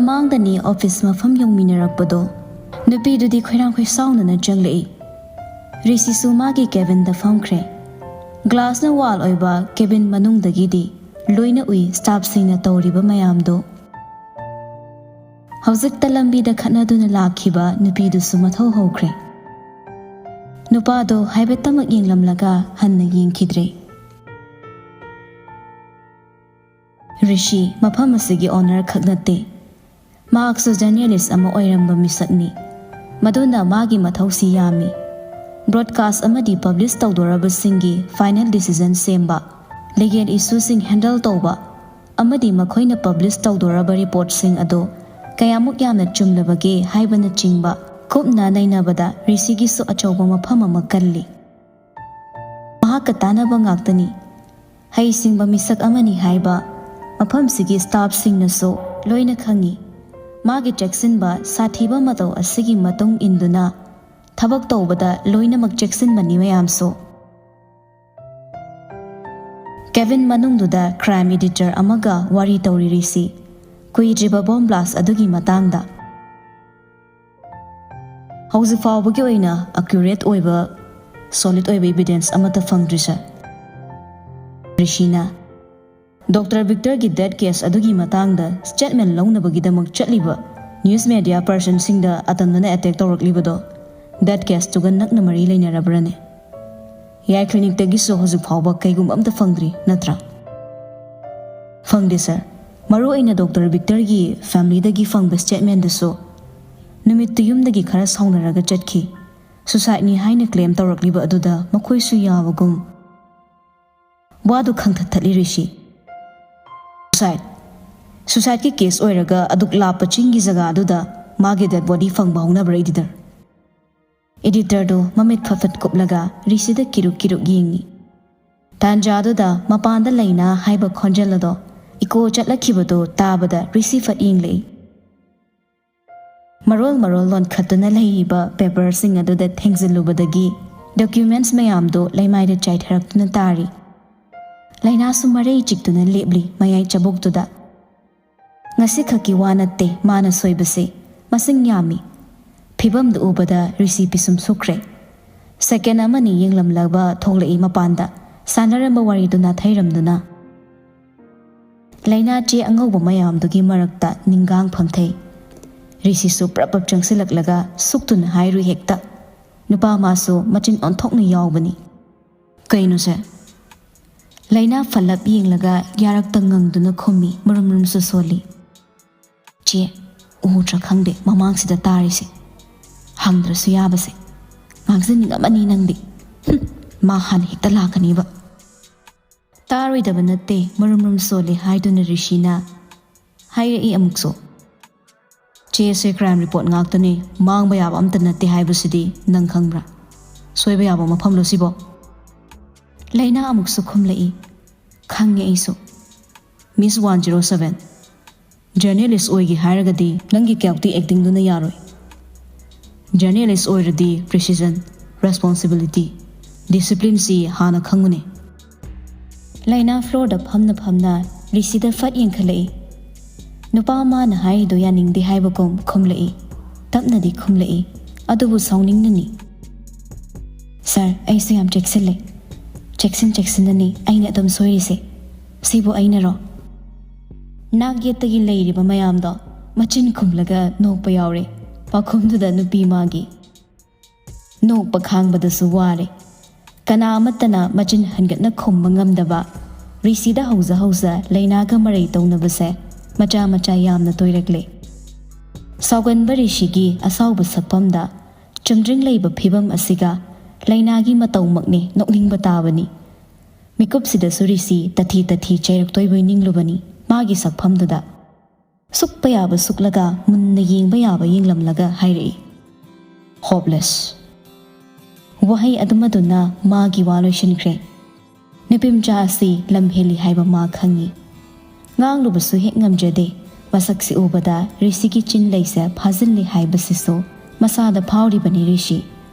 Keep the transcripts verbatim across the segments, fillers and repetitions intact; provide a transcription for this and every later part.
ꯃꯃꯥꯡꯗꯅꯤ office ꯃꯐꯝ ꯌꯧꯃꯤꯟꯅꯔꯛꯄꯗꯣ꯫ ꯅꯨꯄꯤꯗꯨꯗꯤ ꯈꯣꯏꯔꯥꯡ ꯈꯣꯏꯁꯥꯎꯅꯅ ꯆꯪꯂꯛꯏ꯫ ꯔꯤꯁꯤꯁꯨ ꯃꯥꯒꯤ ꯀꯦꯕꯤꯟꯗ ꯐꯝꯈ꯭ꯔꯦ꯫ ꯒ꯭ꯂꯥꯁꯅ ꯋꯥꯜ ꯑꯣꯏꯕ ꯀꯦꯕꯤꯟ ꯃꯅꯨꯡꯗꯒꯤꯗꯤ ꯂꯣꯏꯅ ꯎꯏ ꯁ꯭ꯇꯥꯐꯁꯤꯡꯅ ꯇꯧꯔꯤꯕ ꯃꯌꯥꯝꯗꯣ꯫ ꯍꯧꯖꯤꯛꯇ ꯂꯝꯕꯤꯗ ꯈꯠꯅꯗꯨꯅ ꯂꯥꯛꯈꯤꯕ ꯅꯨꯄꯤꯗꯨꯁꯨ ꯃꯊꯧ ꯍꯧꯈ꯭ꯔꯦ꯫ ꯅꯨꯄꯥꯗꯣ ꯍꯥꯏꯐꯦꯠꯇꯃꯛ ꯌꯦꯡꯂꯝꯂꯒ ꯍꯟꯅ ꯌꯦꯡꯈꯤꯗ꯭ꯔꯦ꯫ ꯔꯤꯁꯤ ꯃꯐꯝ ꯑꯁꯤꯒꯤ ꯑꯣꯅꯔ ꯈꯛ ꯅꯠꯇꯦ꯫ ꯃꯍꯥꯛꯁꯨ ꯖꯔꯅꯦꯂꯤꯁ ꯑꯃ ꯑꯣꯏꯔꯝꯕ ꯃꯤꯁꯛꯅꯤ꯫ ꯃꯗꯨꯅ ꯃꯥꯒꯤ ꯃꯊꯧꯁꯤ ꯌꯥꯝꯃꯤ꯫ ꯕ꯭ꯔꯣꯗꯀꯥꯁ ꯑꯃꯗꯤ ꯄꯕ꯭ꯂꯤꯁ ꯇꯧꯗꯣꯔꯕꯁꯤꯡꯒꯤ ꯐꯥꯏꯅꯦꯜ ꯗꯤꯁꯤꯖꯟ ꯁꯦꯝꯕ, ꯂꯤꯒꯦꯜ ꯏꯁꯨꯁꯤꯡ ꯍꯦꯟꯗꯜ ꯇꯧꯕ, ꯑꯃꯗꯤ ꯃꯈꯣꯏꯅ ꯄꯕ꯭ꯂꯤꯁ ꯇꯧꯗꯣꯔꯕ ꯔꯤꯄꯣꯔꯠꯁꯤꯡ ꯑꯗꯨ ꯀꯌꯥꯃꯨꯛ ꯌꯥꯝꯅ ꯆꯨꯝꯂꯕꯒꯦ ꯍꯥꯏꯕꯅꯆꯤꯡꯕ ꯀꯨꯞꯅ ꯅꯩꯅꯕꯗ ꯔꯤꯁꯤꯒꯤꯁꯨ ꯑꯆꯧꯕ ꯃꯐꯝ ꯑꯃ ꯀꯜꯂꯤ꯫ ꯃꯍꯥꯛꯀ ꯇꯥꯟꯅꯕ ꯉꯥꯛꯇꯅꯤ꯫ ꯍꯩꯁꯤꯡꯕ ꯃꯤꯁꯛ ꯑꯃꯅꯤ ꯍꯥꯏꯕ ꯃꯐꯝꯁꯤꯒꯤ ꯁ꯭ꯇꯥꯐꯁꯤꯡꯅꯁꯨ ꯂꯣꯏꯅ ꯈꯪꯏ꯫ ꯃꯥꯒꯤ ꯆꯦꯛꯁꯤꯟꯕ, ꯁꯥꯊꯤꯕ ꯃꯇꯧ ꯑꯁꯤꯒꯤ ꯃꯇꯨꯡ ꯏꯟꯗꯨꯅ ꯊꯕꯛ ꯇꯧꯕꯗ ꯂꯣꯏꯅꯃꯛ ꯆꯦꯛꯁꯤꯟꯕꯅꯤ ꯃꯌꯥꯝꯁꯨ꯫ ꯀꯦꯕꯤꯟ ꯃꯅꯨꯡꯗꯨꯗ ꯀ꯭ꯔꯥꯏꯝ ꯏꯗꯤꯇꯔ ꯑꯃꯒ ꯋꯥꯔꯤ ꯇꯧꯔꯤꯔꯤꯁꯤ ꯀꯨꯏꯗ꯭ꯔꯤꯕ ꯕꯣꯝ ꯕ꯭ꯂꯥꯁ ꯑꯗꯨꯒꯤ ꯃꯇꯥꯡꯗ꯫ ꯍꯧꯖꯤꯛ ꯐꯥꯎꯕꯒꯤ ꯑꯣꯏꯅ ꯑꯦꯀ꯭ꯌꯨꯔꯦꯠ ꯑꯣꯏꯕ, ꯁꯣꯂꯤꯗ ꯑꯣꯏꯕ ꯏꯕꯤꯗꯦꯟꯁ ꯑꯃꯠꯇ ꯐꯪꯗ꯭ꯔꯤ, ꯁꯥꯔ꯫ ꯔꯤꯁꯤꯅ ꯗꯣꯛꯇꯔ ꯚꯤꯛꯇꯔꯒꯤ ꯗꯦꯠ ꯀꯦꯁ ꯑꯗꯨꯒꯤ ꯃꯇꯥꯡꯗ ꯁ꯭ꯇꯦꯠꯃꯦꯟ ꯂꯧꯅꯕꯒꯤꯗꯃꯛ ꯆꯠꯂꯤꯕ ꯅ꯭ꯌꯨꯁ ꯃꯦꯗꯤꯌꯥ ꯄꯔꯁꯟꯁꯤꯡꯗ ꯑꯇꯝꯅꯅ ꯑꯦꯇꯦꯛ ꯇꯧꯔꯛꯂꯤꯕꯗꯣ ꯗꯦꯠ ꯀꯦꯁꯇꯨꯒ ꯅꯛꯅ ꯃꯔꯤ ꯂꯩꯅꯔꯕ꯭ꯔꯅꯦ? ꯌꯥꯏ ꯀ꯭ꯂꯤꯅꯤꯛꯇꯒꯤꯁꯨ ꯍꯧꯖꯤꯛ ꯐꯥꯎꯕ ꯀꯩꯒꯨꯝꯕ ꯑꯝꯇ ꯐꯪꯗ꯭ꯔꯤ, ꯅꯠꯇ꯭ꯔꯥ? ꯐꯪꯗꯦ, ꯁꯥꯔ꯫ ꯃꯔꯨ ꯑꯣꯏꯅ ꯗꯣꯛꯇꯔ ꯚꯤꯛꯇꯔꯒꯤ ꯐꯦꯃꯤꯂꯤꯗꯒꯤ ꯐꯪꯕ ꯁ꯭ꯇꯦꯠꯃꯦꯟꯗꯁꯨ ꯅꯨꯃꯤꯠꯇꯨ ꯌꯨꯝꯗꯒꯤ ꯈꯔ ꯁꯥꯎꯅꯔꯒ ꯆꯠꯈꯤ, ꯁꯨꯁꯥꯏꯗꯅꯤ ꯍꯥꯏꯅ ꯀ꯭ꯂꯦꯝ ꯇꯧꯔꯛꯂꯤꯕ ꯑꯗꯨꯗ ꯃꯈꯣꯏꯁꯨ ꯌꯥꯕꯒꯨꯝ꯫ ꯋꯥꯗꯨ ꯈꯪꯊꯠꯊꯠꯂꯤ ꯔꯤꯁꯤ꯫ ꯁꯨꯁꯥꯏꯗ? ꯁꯨꯁꯥꯏꯗꯀꯤ ꯀꯦꯁ ꯑꯣꯏꯔꯒ ꯑꯗꯨꯛ ꯂꯥꯞꯄ ꯆꯤꯡꯒꯤ ꯖꯒꯥꯗꯨꯗ ꯃꯥꯒꯤ ꯗꯦꯗ ꯕꯣꯗꯤ ꯐꯪꯕ ꯍꯧꯅꯕ꯭ꯔꯥ, ꯏꯗꯤꯇꯔ? ꯏꯗꯤꯇꯔꯗꯨ ꯃꯃꯤꯠ ꯐꯠ ꯐꯠ ꯀꯨꯞꯂꯒ ꯔꯤꯁꯤꯗ ꯀꯤꯔꯨꯛ ꯀꯤꯔꯨꯛ ꯌꯦꯡꯉꯤ꯫ ꯇꯥꯟꯖꯥꯗꯨꯗ ꯃꯄꯥꯟꯗ ꯂꯩꯅꯥ ꯍꯥꯏꯕ ꯈꯣꯟꯖꯦꯜ ꯑꯗꯣ ꯏꯀꯣ ꯆꯠꯂꯛꯈꯤꯕꯗꯨ ꯇꯥꯕꯗ ꯔꯤꯁꯤ ꯐꯠ ꯌꯦꯡꯂꯛꯏ꯫ ꯃꯔꯣꯜ ꯃꯔꯣꯜ ꯂꯣꯟꯈꯠꯇꯨꯅ ꯂꯩꯔꯤꯕ ꯄꯦꯄꯔꯁꯤꯡ ꯑꯗꯨꯗ ꯊꯦꯡꯖꯤꯜꯂꯨꯕꯗꯒꯤ ꯗꯣꯀ꯭ꯌꯨꯃꯦꯟꯠꯁ ꯃꯌꯥꯝꯗꯨ ꯂꯩꯃꯥꯏꯗ ꯆꯥꯏꯊꯔꯛꯇꯨꯅ ꯇꯥꯔꯤ꯫ ꯂꯥꯏꯅꯥꯁꯨ ꯃꯔꯩ ꯆꯤꯛꯇꯨꯅ ꯂꯦꯞꯂꯤ ꯃꯌꯥꯏ ꯆꯕꯨꯛꯇꯨꯗ꯫ ꯉꯁꯤꯈꯛꯀꯤ ꯋꯥ ꯅꯠꯇꯦ ꯃꯥꯅ ꯁꯣꯏꯕꯁꯤ, ꯃꯁꯤꯡ ꯌꯥꯝꯃꯤ꯫ ꯐꯤꯕꯝꯗꯨ ꯎꯕꯗ ꯔꯤꯁꯤ ꯄꯤꯁꯨꯝ ꯁꯨꯛꯈ꯭ꯔꯦ꯫ ꯁꯦꯀꯦꯟ ꯑꯃꯅꯤ ꯌꯦꯡꯂꯝꯂꯒ ꯊꯣꯛꯂꯛꯏ ꯃꯄꯥꯟꯗ, ꯁꯥꯟꯅꯔꯝꯕ ꯋꯥꯔꯤꯗꯨ ꯅꯥꯊꯩꯔꯝꯗꯨꯅ꯫ ꯂꯩꯅꯥ ꯆꯦ ꯑꯉꯧꯕ ꯃꯌꯥꯝꯗꯨꯒꯤ ꯃꯔꯛꯇ ꯅꯤꯡꯒꯥꯡ ꯐꯝꯊꯩ꯫ ꯔꯤꯁꯤꯁꯨ ꯄ꯭ꯔꯞ ꯄ꯭ꯔꯞ ꯆꯪꯁꯤꯜꯂꯛꯂꯒ ꯁꯨꯛꯇꯨꯅ ꯍꯥꯏꯔꯨꯏ ꯍꯦꯛꯇ꯫ ꯅꯨꯄꯥ ꯃꯥꯁꯨ ꯃꯆꯤꯟ ꯑꯣꯟꯊꯣꯛꯅ ꯌꯥꯎꯕꯅꯤ꯫ "ꯀꯩꯅꯣꯁꯦ?" ꯂꯩꯅꯥ ꯐꯜꯂꯞ ꯌꯦꯡꯂꯒ ꯌꯥꯔꯛꯇ ꯉꯪꯗꯨꯅ ꯈꯨꯝꯃꯤ, ꯃꯔꯨꯝ ꯃꯔꯨꯝꯁꯨ ꯁꯣꯜꯂꯤ꯫ "ꯆꯦ, ꯎꯗ꯭ꯔꯥ ꯈꯪꯗꯦ ꯃꯃꯥꯡꯁꯤꯗ ꯇꯥꯔꯤꯁꯦ꯫ ꯍꯪꯗ꯭ꯔꯁꯨ ꯌꯥꯕꯁꯦ꯫ ꯉꯥꯡꯖꯅꯤꯡꯉꯝꯃꯅꯤ ꯅꯪꯗꯤ꯫ ꯍꯨꯝ, ꯃꯥ ꯍꯥꯟꯅ ꯍꯦꯛꯇ ꯂꯥꯛꯀꯅꯤꯕ꯫" ꯇꯥꯔꯣꯏꯗꯕ ꯅꯠꯇꯦ, ꯃꯔꯨꯝ ꯃꯔꯨꯝ ꯁꯣꯜꯂꯤ ꯍꯥꯏꯗꯨꯅ ꯔꯤꯁꯤꯅ ꯍꯥꯏꯔꯛꯏ ꯑꯃꯨꯛꯁꯨ꯫ "ꯆꯦꯁꯦ ꯀ꯭ꯔꯥꯏꯝ ꯔꯤꯄꯣꯔꯠ ꯉꯥꯛꯇꯅꯦ, ꯃꯥꯡꯕ ꯌꯥꯕ ꯑꯝꯇ ꯅꯠꯇꯦ ꯍꯥꯏꯕꯁꯤꯗꯤ ꯅꯪ ꯈꯪꯕ꯭ꯔꯥ? ꯁꯣꯏꯕ ꯌꯥꯕ ꯃꯐꯝꯂꯣ ꯁꯤꯕꯣ?" ꯂꯩꯅꯥ ꯑꯃꯨꯛꯁꯨ ꯈꯨꯝꯂꯛꯏ꯫ "ꯈꯪꯉꯦ ꯑꯩꯁꯨ꯫ Miss one zero seven, journalist ꯑꯣꯏꯒꯦ ꯍꯥꯏꯔꯒꯗꯤ ꯅꯪꯒꯤ ꯀ꯭ꯌꯥꯎꯇꯤ ꯑꯦꯛꯇꯤꯡꯗꯨꯅ ꯌꯥꯔꯣꯏ꯫ Journalist ꯑꯣꯏꯔꯗꯤ precision, responsibility, discipline ꯁꯤ ꯍꯥꯟꯅ ꯈꯪꯉꯨꯅꯦ꯫" ꯂꯩꯅꯥ ꯐ꯭ꯂꯣꯔꯗ ꯐꯝꯅ ꯐꯝꯅ ꯔꯤꯁꯤꯗ ꯐꯠ ꯌꯦꯡꯈꯠꯂꯛꯏ꯫ ꯅꯨꯄꯥ ꯃꯥꯅ ꯍꯥꯏꯔꯤꯗꯣ ꯌꯥꯅꯤꯡꯗꯦ ꯍꯥꯏꯕꯒꯨꯝ ꯈꯨꯝꯂꯛꯏ꯫ ꯇꯞꯅꯗꯤ ꯈꯨꯝꯂꯛꯏ, ꯑꯗꯨꯕꯨ ꯁꯥꯎꯅꯤꯡꯅꯅꯤ꯫ "ꯁꯥꯔ, ꯑꯩꯁꯨ ꯌꯥꯝ ꯆꯦꯛꯁꯤꯜꯂꯦ꯫ ꯆꯦꯛꯁꯤꯟ ꯆꯦꯛꯁꯤꯟꯅꯅꯤ ꯑꯩꯅ ꯑꯗꯨꯝ ꯁꯣꯏꯔꯤꯁꯦ꯫ ꯁꯤꯕꯨ ꯑꯩꯅꯔꯣ?" ꯅꯥꯛ ꯌꯦꯠꯇꯒꯤ ꯂꯩꯔꯤꯕ ꯃꯌꯥꯝꯗꯣ ꯃꯆꯤꯟ ꯈꯨꯝꯂꯒ ꯅꯣꯛꯄ ꯌꯥꯎꯔꯦ꯫ ꯄꯥꯎꯈꯨꯝꯗꯨꯗ ꯅꯨꯄꯤ ꯃꯥꯒꯤ ꯅꯣꯛꯄ ꯈꯥꯡꯕꯗꯁꯨ ꯋꯥꯔꯦ꯫ ꯀꯅꯥ ꯑꯃꯠꯇꯅ ꯃꯆꯤꯟ ꯍꯟꯒꯠꯅ ꯈꯨꯝꯕ ꯉꯝꯗꯕ ꯔꯤꯁꯤꯗ ꯍꯧꯖ ꯍꯧꯖ ꯂꯩꯅꯥꯒ ꯃꯔꯩ ꯇꯧꯅꯕꯁꯦ ꯃꯆꯥ ꯃꯆꯥ ꯌꯥꯝꯅ ꯇꯣꯏꯔꯛꯂꯦ꯫ ꯁꯥꯎꯒꯟꯕ ꯔꯤꯁꯤꯒꯤ ꯑꯁꯥꯎꯕ ꯁꯛꯐꯝꯗ ꯆꯨꯝꯗ꯭ꯔꯤꯡ ꯂꯩꯕ ꯐꯤꯕꯝ ꯑꯁꯤꯒ ꯂꯩꯅꯥꯒꯤ ꯃꯇꯧꯃꯛꯅꯤ ꯅꯣꯛꯅꯤꯡꯕ ꯇꯥꯕꯅꯤ꯫ ꯃꯤꯀꯨꯞꯁꯤꯗꯁꯨ ꯔꯤꯁꯤ ꯇꯊꯤ ꯇꯊꯤ ꯆꯩꯔꯛꯇꯣꯏꯕꯣꯏ ꯅꯤꯡꯂꯨꯕꯅꯤ ꯃꯥꯒꯤ ꯁꯛꯐꯝꯗꯨꯗ꯫ ꯁꯨꯛꯄ ꯌꯥꯕ ꯁꯨꯛꯂꯒ ꯃꯨꯟꯅ ꯌꯦꯡꯕ ꯌꯥꯕ ꯌꯦꯡꯂꯝꯂꯒ ꯍꯥꯏꯔꯛꯏ, "Hopeless꯫" ꯋꯥꯍꯩ ꯑꯗꯨꯃꯗꯨꯅ ꯃꯥꯒꯤ ꯋꯥ ꯂꯣꯏꯁꯤꯟꯈ꯭ꯔꯦ꯫ ꯅꯨꯄꯤꯃꯆꯥ ꯑꯁꯤ ꯂꯝ ꯍꯦꯜꯂꯤ ꯍꯥꯏꯕ ꯃꯥ ꯈꯪꯏ꯫ ꯉꯥꯡꯂꯨꯕꯁꯨ ꯍꯦꯛ ꯉꯝꯖꯗꯦ꯫ ꯃꯁꯛꯁꯤ ꯎꯕꯗ ꯔꯤꯁꯤꯒꯤ ꯆꯤꯟ ꯂꯩꯁꯦ ꯐꯥꯖꯤꯜꯂꯤ ꯍꯥꯏꯕꯁꯤꯁꯨ ꯃꯁꯥꯗ ꯐꯥꯎꯔꯤꯕꯅꯤ ꯔꯤꯁꯤ꯫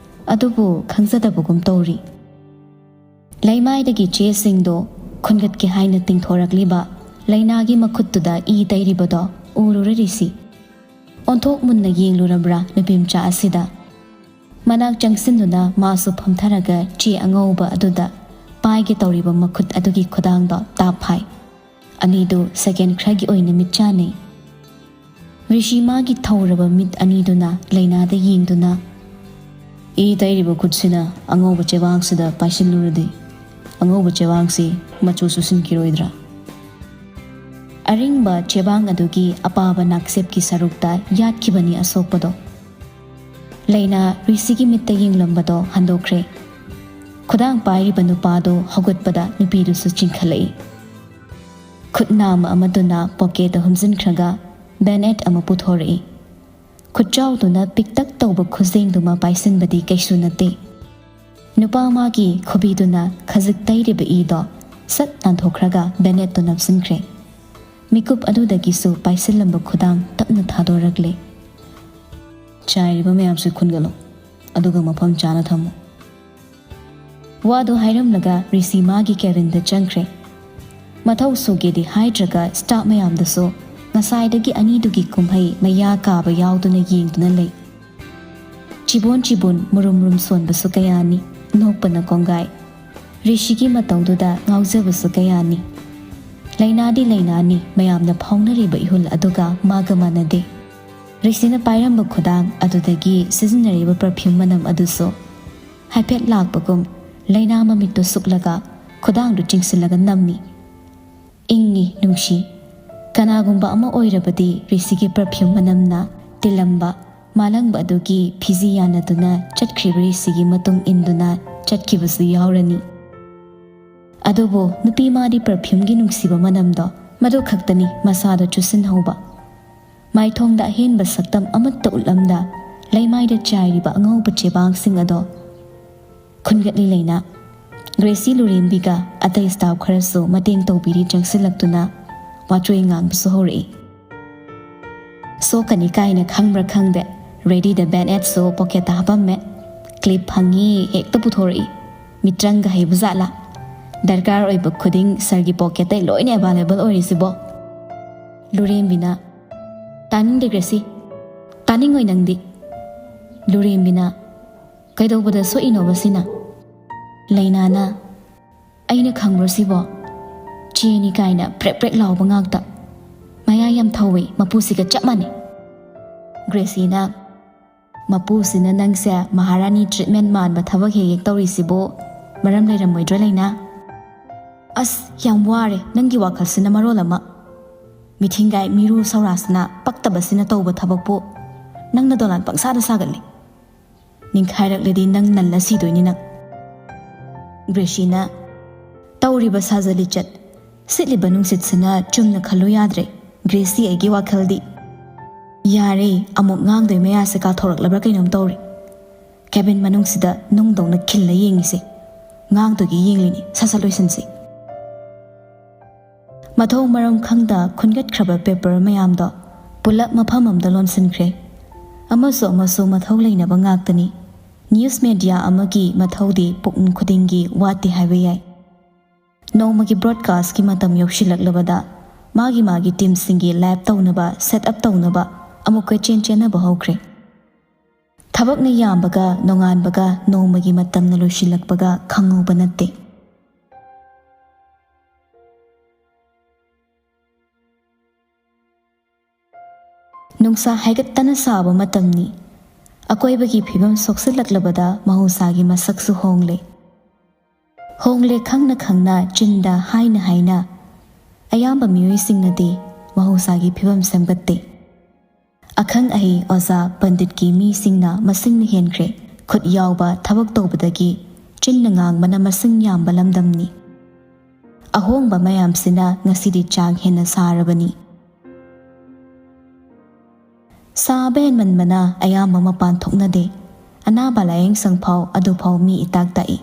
ꯑꯗꯨꯕꯨ ꯈꯪꯖꯗꯕꯒꯨꯝ ꯇꯧꯔꯤ꯫ ꯂꯩꯃꯥꯏꯗꯒꯤ ꯆꯦꯁꯤꯡꯗꯣ ꯈꯨꯟꯒꯠꯀꯦ ꯍꯥꯏꯅ ꯇꯤꯡꯊꯣꯔꯛꯂꯤꯕ ꯂꯩꯅꯥꯒꯤ ꯃꯈꯨꯠꯇꯨꯗ ꯏ ꯇꯩꯔꯤꯕꯗꯣ ꯎꯔꯨꯔꯦ ꯔꯤꯁꯤ꯫ ꯑꯣꯟꯊꯣꯛ ꯃꯨꯟꯅ ꯌꯦꯡꯂꯨꯔꯕ꯭ꯔꯥ ꯅꯨꯄꯤꯃꯆꯥ ꯑꯁꯤꯗ? ꯃꯅꯥꯛ ꯆꯪꯁꯤꯟꯗꯨꯅ ꯃꯥꯁꯨ ꯐꯝꯊꯔꯒ ꯆꯦ ꯑꯉꯧꯕ ꯑꯗꯨꯗ ꯄꯥꯏꯒꯦ ꯇꯧꯔꯤꯕ ꯃꯈꯨꯠ ꯑꯗꯨꯒꯤ ꯈꯨꯗꯥꯡꯗꯣ ꯇꯥꯞ ꯐꯥꯏ꯫ ꯑꯅꯤꯗꯨ ꯁꯦꯀꯦꯟ ꯈꯔꯒꯤ ꯑꯣꯏꯅ ꯃꯤꯠ ꯆꯥꯟꯅꯩ꯫ ꯔꯤꯁꯤ ꯃꯥꯒꯤ ꯊꯧꯔꯕ ꯃꯤꯠ ꯑꯅꯤꯗꯨꯅ ꯂꯩꯅꯥꯗ ꯌꯦꯡꯗꯨꯅ, "ꯏ ꯇꯩꯔꯤꯕ ꯈꯨꯠꯁꯤꯅ ꯑꯉꯧꯕ ꯆꯦꯕꯥꯡꯁꯤꯗ ꯄꯥꯏꯁꯤꯜꯂꯨꯔꯗꯤ, ꯑꯉꯧꯕ ꯆꯦꯕꯥꯡꯁꯤ ꯃꯆꯨ ꯆꯨꯁꯤꯟꯈꯤꯔꯣꯏꯗ꯭ꯔꯥ?" ꯑꯔꯤꯡꯕ ꯆꯦꯕꯥꯡ ꯑꯗꯨꯒꯤ ꯑꯄꯥꯕ ꯅꯥꯛꯆꯦꯞꯀꯤ ꯁꯔꯨꯛꯇ ꯌꯥꯠꯈꯤꯕꯅꯤ ꯑꯁꯣꯛꯄꯗꯣ꯫ ꯂꯩꯅꯥ ꯔꯤꯁꯤꯒꯤ ꯃꯤꯠꯇ ꯌꯦꯡꯂꯝꯕꯗꯣ ꯍꯟꯗꯣꯛꯈ꯭ꯔꯦ꯫ ꯈꯨꯗꯥꯡ ꯄꯥꯏꯔꯤꯕ ꯅꯨꯄꯥꯗꯨ ꯍꯧꯒꯠꯄꯗ ꯅꯨꯄꯤꯗꯨꯁꯨ ꯆꯤꯡꯈꯠꯂꯛꯏ꯫ ꯈꯨꯠ ꯅꯥꯝꯃ ꯑꯃꯗꯨꯅ ꯄꯣꯀꯦꯠꯇ ꯍꯨꯝꯖꯤꯟꯈ꯭ꯔꯒ ꯕꯦꯅꯦꯠ ꯑꯃ ꯄꯨꯊꯣꯔꯛꯏ꯫ ꯈꯨꯠꯆꯥꯎꯗꯨꯅ ꯄꯤꯛꯇꯛ ꯇꯧꯕ ꯈꯨꯖꯦꯡꯗꯨꯃ ꯄꯥꯏꯁꯤꯟꯕꯗꯤ ꯀꯩꯁꯨ ꯅꯠꯇꯦ꯫ ꯅꯨꯄꯥ ꯃꯥꯒꯤ ꯈꯨꯕꯤꯗꯨꯅ ꯈꯖꯤꯛ ꯇꯩꯔꯤꯕ ꯏꯗꯣ ꯁꯠ ꯅꯥꯟꯊꯣꯛꯈ꯭ꯔꯒ ꯕꯦꯅꯦꯠꯇꯨ ꯅꯞꯁꯤꯟꯈ꯭ꯔꯦ꯫ ꯃꯤꯀꯨꯞ ꯑꯗꯨꯗꯒꯤꯁꯨ ꯄꯥꯏꯁꯤꯜꯂꯝꯕ ꯈꯨꯗꯥꯡ ꯇꯞꯅ ꯊꯥꯗꯣꯔꯛꯂꯦ꯫ "ꯆꯥꯏꯔꯤꯕ ꯃꯌꯥꯝꯁꯤ ꯈꯨꯟꯒꯠꯂꯣ, ꯑꯗꯨꯒ ꯃꯐꯝ ꯆꯥꯅ ꯊꯝꯃꯨ꯫" ꯋꯥꯗꯨ ꯍꯥꯏꯔꯝꯂꯒ ꯔꯤꯁꯤ ꯃꯥꯒꯤ ꯀꯦꯕꯤꯟꯗ ꯆꯪꯈ꯭ꯔꯦ꯫ ꯃꯊꯧ ꯁꯨꯒꯦꯗꯤ ꯍꯥꯏꯗ꯭ꯔꯒ ꯁ꯭ꯇꯥꯐ ꯃꯌꯥꯝꯗꯨꯁꯨ ꯉꯁꯥꯏꯗꯒꯤ ꯑꯅꯤꯗꯨꯒꯤ ꯀꯨꯝꯍꯩ ꯃꯌꯥ ꯀꯥꯕ ꯌꯥꯎꯗꯨꯅ ꯌꯦꯡꯗꯨꯅ ꯂꯩ꯫ ꯆꯤꯕꯣꯟ ꯆꯤꯕꯣꯟ ꯃꯨꯔꯨꯝ ꯃꯨꯔꯨꯝ ꯁꯣꯟꯕꯁꯨ ꯀꯌꯥꯅꯤ, ꯅꯣꯛꯄꯅ ꯀꯣꯡꯒꯥꯏ꯫ ꯔꯤꯁꯤꯒꯤ ꯃꯇꯧꯗꯨꯗ ꯉꯥꯎꯖꯕꯁꯨ ꯀꯌꯥꯅꯤ꯫ ꯂꯩꯅꯥꯗꯤ ꯂꯩꯅꯥꯅꯤ, ꯃꯌꯥꯝꯅ ꯐꯥꯎꯅꯔꯤꯕ ꯏꯍꯨꯜ ꯑꯗꯨꯒ ꯃꯥꯒ ꯃꯥꯟꯅꯗꯦ꯫ ꯔꯤꯁꯤꯅ ꯄꯥꯏꯔꯝꯕ ꯈꯨꯗꯥꯡ ꯑꯗꯨꯗꯒꯤ ꯁꯤꯖꯤꯟꯅꯔꯤꯕ ꯄꯔꯐ꯭ꯌꯨꯝ ꯃꯅꯝ ꯑꯗꯨꯁꯨ ꯍꯥꯏꯐꯦꯠ ꯂꯥꯛꯄꯒꯨꯝ ꯂꯩꯅꯥ ꯃꯃꯤꯠꯇꯨ ꯁꯨꯛꯂꯒ ꯈꯨꯗꯥꯡꯗꯨ ꯆꯤꯡꯁꯤꯜꯂꯒ ꯅꯝꯃꯤ꯫ ꯏꯪꯉꯤ, ꯅꯨꯡꯁꯤ꯫ ꯀꯅꯥꯒꯨꯝꯕ ꯑꯃ ꯑꯣꯏꯔꯕꯗꯤ ꯔꯤꯁꯤꯒꯤ ꯄꯔꯐ꯭ꯌꯨꯝ ꯃꯅꯝꯅ ꯇꯤꯜꯂꯝꯕ ꯃꯥꯂꯪꯕ ꯑꯗꯨꯒꯤ ꯐꯤꯖꯤ ꯌꯥꯅꯗꯨꯅ ꯆꯠꯈ꯭ꯔꯤꯕ ꯔꯤꯁꯤꯒꯤ ꯃꯇꯨꯡ ꯏꯟꯗꯨꯅ ꯆꯠꯈꯤꯕꯁꯨ ꯌꯥꯎꯔꯅꯤ꯫ ꯑꯗꯨꯕꯨ ꯅꯨꯄꯤ ꯃꯥꯗꯤ ꯄꯔꯐ꯭ꯌꯨꯝꯒꯤ ꯅꯨꯡꯁꯤꯕ ꯃꯅꯝꯗꯣ ꯃꯗꯨ ꯈꯛꯇꯅꯤ ꯃꯁꯥꯗ ꯆꯨꯁꯤꯟꯍꯧꯕ꯫ ꯃꯥꯏꯊꯣꯡꯗ ꯑꯍꯦꯟꯕ ꯁꯛꯇꯝ ꯑꯃꯠꯇ ꯎꯠꯂꯝꯗ ꯂꯩꯃꯥꯏꯗ ꯆꯥꯏꯔꯤꯕ ꯑꯉꯧꯕ ꯆꯦꯕꯥꯡꯁꯤꯡ ꯑꯗꯣ ꯈꯨꯟꯒꯠꯂꯤ ꯂꯩꯅꯥ꯫ ꯒ꯭ꯔꯦꯁꯤ ꯂꯨꯔꯦꯝꯕꯤꯒ ꯑꯇꯩ ꯁ꯭ꯇꯥꯐ ꯈꯔꯁꯨ ꯃꯇꯦꯡ ꯇꯧꯕꯤꯔꯤ ꯆꯪꯁꯤꯜꯂꯛꯇꯨꯅ ꯋꯥꯆꯣꯏ ꯉꯥꯡꯕꯁꯨ ꯍꯧꯔꯛꯏ꯫ "ꯁꯣꯛꯀꯅꯤ ꯀꯥꯏꯅ ꯈꯪꯕ꯭ꯔꯥ ꯈꯪꯗꯦ, ꯔꯦꯗꯤꯗ ꯕꯦꯟ ꯑꯦꯠꯁꯨ ꯄꯣꯀꯦꯠꯇ ꯍꯥꯞꯄꯝꯃꯦ꯫ ꯀ꯭ꯂꯤꯞ ꯐꯪꯉꯤ ꯍꯦꯛꯇ ꯄꯨꯊꯣꯔꯛꯏ꯫ ꯃꯤꯇ꯭ꯔꯪꯒ ꯍꯩꯕ ꯖꯥꯠꯂꯥ?" ꯗꯔꯀꯥꯔ ꯑꯣꯏꯕ ꯈꯨꯗꯤꯡ ꯁꯥꯔꯒꯤ ꯄꯣꯀꯦꯠꯇꯩ ꯂꯣꯏꯅ ꯑꯦꯚꯥꯏꯂꯦꯕꯜ ꯑꯣꯏꯔꯤꯁꯤꯕꯣ? ꯂꯨꯔꯦꯝꯕꯤꯅ, "ꯇꯥꯅꯤꯡꯗꯦ ꯒ꯭ꯔꯦꯁꯤ, ꯇꯥꯅꯤꯡꯉꯣꯏ ꯅꯪꯗꯤ꯫" ꯂꯨꯔꯦꯝꯕꯤꯅ, "ꯀꯩꯗꯧꯕꯗ ꯁꯣꯛꯏꯅꯣꯕ ꯁꯤꯅ?" ꯂꯩꯅꯥꯅ, "ꯑꯩꯅ ꯈꯪꯕ꯭ꯔꯣ ꯁꯤꯕꯣ? ꯆꯦꯅꯤ ꯀꯥꯏꯅ ꯄ꯭ꯔꯦꯛ ꯄ꯭ꯔꯦꯛ ꯂꯥꯎꯕ ꯉꯥꯛꯇ꯫ ꯃꯌꯥ ꯌꯥꯝ ꯊꯧꯋꯤ, ꯃꯄꯨꯁꯤꯒ ꯆꯞ ꯃꯥꯟꯅꯩ꯫" ꯒ꯭ꯔꯦꯁꯤꯅ, "ꯃꯄꯨꯁꯤꯅ ꯅꯪꯁꯦ ꯃꯍꯥꯔꯥꯅꯤ ꯇ꯭ꯔꯤꯠꯃꯦꯟ ꯃꯥꯟꯕ ꯊꯕꯛ ꯍꯦꯛ ꯍꯦꯛ ꯇꯧꯔꯤꯁꯤꯕꯨ ꯃꯔꯝ ꯂꯩꯔꯝꯃꯣꯏꯗ꯭ꯔꯣ, ꯂꯩꯅꯥ?" "ꯑꯁ, ꯌꯥꯝ ꯋꯥꯔꯦ ꯅꯪꯒꯤ ꯋꯥꯈꯜꯁꯤꯅ ꯃꯔꯣꯜ ꯑꯃ꯫ ꯃꯤꯊꯤꯡꯒꯥꯏ ꯃꯤꯔꯨ ꯁꯧꯔꯥꯁꯤꯅ ꯄꯛꯇꯕꯁꯤꯅ ꯇꯧꯕ ꯊꯕꯛꯄꯨ ꯅꯪꯅ ꯗꯣꯂꯥꯟ ꯄꯪꯁꯥꯗ ꯁꯥꯒꯠꯂꯤ꯫ ꯅꯤꯡꯈꯥꯏꯔꯛꯂꯗꯤ ꯅꯪ ꯅꯜꯂ ꯁꯤꯗꯣꯏꯅꯤ ꯅꯪ꯫" ꯒ꯭ꯔꯦꯁꯤꯅ, "ꯇꯧꯔꯤꯕ ꯁꯥꯖ ꯂꯤꯆꯠ, ꯁꯤꯠꯂꯤꯕ ꯅꯨꯡꯁꯤꯠꯁꯤꯅ ꯆꯨꯝꯅ ꯈꯜꯂꯨ ꯌꯥꯗ꯭ꯔꯦ ꯒ꯭ꯔꯦꯁꯤ, ꯑꯩꯒꯤ ꯋꯥꯈꯜꯗꯤ꯫ ꯌꯥꯔꯦ, ꯑꯃꯨꯛ ꯉꯥꯡꯗꯣꯏ ꯃꯌꯥꯁꯦ ꯀꯥꯊꯣꯔꯛꯂꯕ꯭ꯔꯥ ꯀꯩꯅꯣꯝ ꯇꯧꯔꯦ꯫ ꯀꯦꯕꯤꯟ ꯃꯅꯨꯡꯁꯤꯗ ꯅꯨꯡꯗꯧꯅ ꯈꯤꯜꯂ ꯌꯦꯡꯉꯤꯁꯦ꯫ ꯉꯥꯡꯗꯣꯏꯒꯤ ꯌꯦꯡꯂꯤꯅꯤ, ꯁꯠ ꯁꯠ ꯂꯣꯏꯁꯤꯟꯁꯤ꯫" ꯃꯊꯧ ꯃꯔꯝ ꯈꯪꯗ ꯈꯨꯟꯒꯠꯈ꯭ꯔꯕ ꯄꯦꯄꯔ ꯃꯌꯥꯝꯗꯣ ꯄꯨꯂꯞ ꯃꯐꯝ ꯑꯃꯗ ꯂꯣꯟꯁꯤꯟꯈ꯭ꯔꯦ꯫ ꯑꯃꯁꯨ ꯑꯃꯁꯨ ꯃꯊꯧ ꯂꯩꯅꯕ ꯉꯥꯛꯇꯅꯤ꯫ ꯅ꯭ꯌꯨꯁ ꯃꯦꯗꯤꯌꯥ ꯑꯃꯒꯤ ꯃꯊꯧꯗꯤ ꯄꯨꯡ ꯈꯨꯗꯤꯡꯒꯤ ꯋꯥꯠꯇꯦ ꯍꯥꯏꯕ ꯌꯥꯏ꯫ ꯅꯣꯡꯃꯒꯤ ꯕ꯭ꯔꯣꯗꯀꯥꯁꯀꯤ ꯃꯇꯝ ꯌꯧꯁꯤꯜꯂꯛꯂꯕꯗ ꯃꯥꯒꯤ ꯃꯥꯒꯤ ꯇꯤꯝꯁꯤꯡꯒꯤ ꯂꯥꯏꯚ ꯇꯧꯅꯕ, ꯁꯦꯠ ꯑꯞ ꯇꯧꯅꯕ ꯑꯃꯨꯛ ꯀꯣꯏꯆꯦꯟ ꯆꯦꯟꯅꯕ ꯍꯧꯈ꯭ꯔꯦ꯫ ꯊꯕꯛꯅ ꯌꯥꯝꯕꯒ ꯅꯣꯡꯉꯥꯟꯕꯒ ꯅꯣꯡꯃꯒꯤ ꯃꯇꯝꯅ ꯂꯣꯏꯁꯤꯜꯂꯛꯄꯒ ꯈꯪꯍꯧꯕ ꯅꯠꯇꯦ꯫ ꯅꯨꯡꯁꯥ ꯍꯥꯏꯒꯠꯇꯅ ꯁꯥꯕ ꯃꯇꯝꯅꯤ꯫ ꯑꯀꯣꯏꯕꯒꯤ ꯐꯤꯕꯝ ꯁꯣꯛꯆꯤꯜꯂꯛꯂꯕꯗ ꯃꯍꯧꯁꯥꯒꯤ ꯃꯁꯛꯁꯨ ꯍꯣꯡꯂꯦ꯫ ꯍꯣꯡꯂꯦ ꯈꯪꯅ ꯈꯪꯅ, ꯆꯤꯟꯗ ꯍꯥꯏꯅ ꯍꯥꯏꯅ ꯑꯌꯥꯝꯕ ꯃꯤꯑꯣꯏꯁꯤꯡꯅꯗꯤ ꯃꯍꯧꯁꯥꯒꯤ ꯐꯤꯕꯝ ꯁꯦꯝꯒꯠꯇꯦ꯫ ꯑꯈꯪ ꯑꯍꯩ ꯑꯣꯖꯥ ꯄꯟꯗꯤꯠꯀꯤ ꯃꯤꯁꯤꯡꯅ ꯃꯁꯤꯡꯅ ꯍꯦꯟꯈ꯭ꯔꯦ꯫ ꯈꯨꯠ ꯌꯥꯎꯕ ꯊꯕꯛ ꯇꯧꯕꯗꯒꯤ ꯆꯤꯟꯅ ꯉꯥꯡꯕꯅ ꯃꯁꯤꯡ ꯌꯥꯝꯕ ꯂꯝꯗꯝꯅꯤ꯫ ꯑꯍꯣꯡꯕ ꯃꯌꯥꯝꯁꯤꯅ ꯉꯁꯤꯗꯤ ꯆꯥꯡ ꯍꯦꯟꯅ ꯁꯥꯔꯕꯅꯤ꯫ ꯁꯥꯕ ꯍꯦꯟꯃꯟꯕꯅ ꯑꯌꯥꯝꯕ ꯃꯄꯥꯟ ꯊꯣꯛꯅꯗꯦ꯫ ꯑꯅꯥꯕ ꯂꯥꯌꯦꯡ ꯁꯪꯐꯥꯎ ꯑꯗꯨꯐꯥꯎ ꯃꯤ ꯏꯇꯥꯛ ꯇꯥꯛꯏ꯫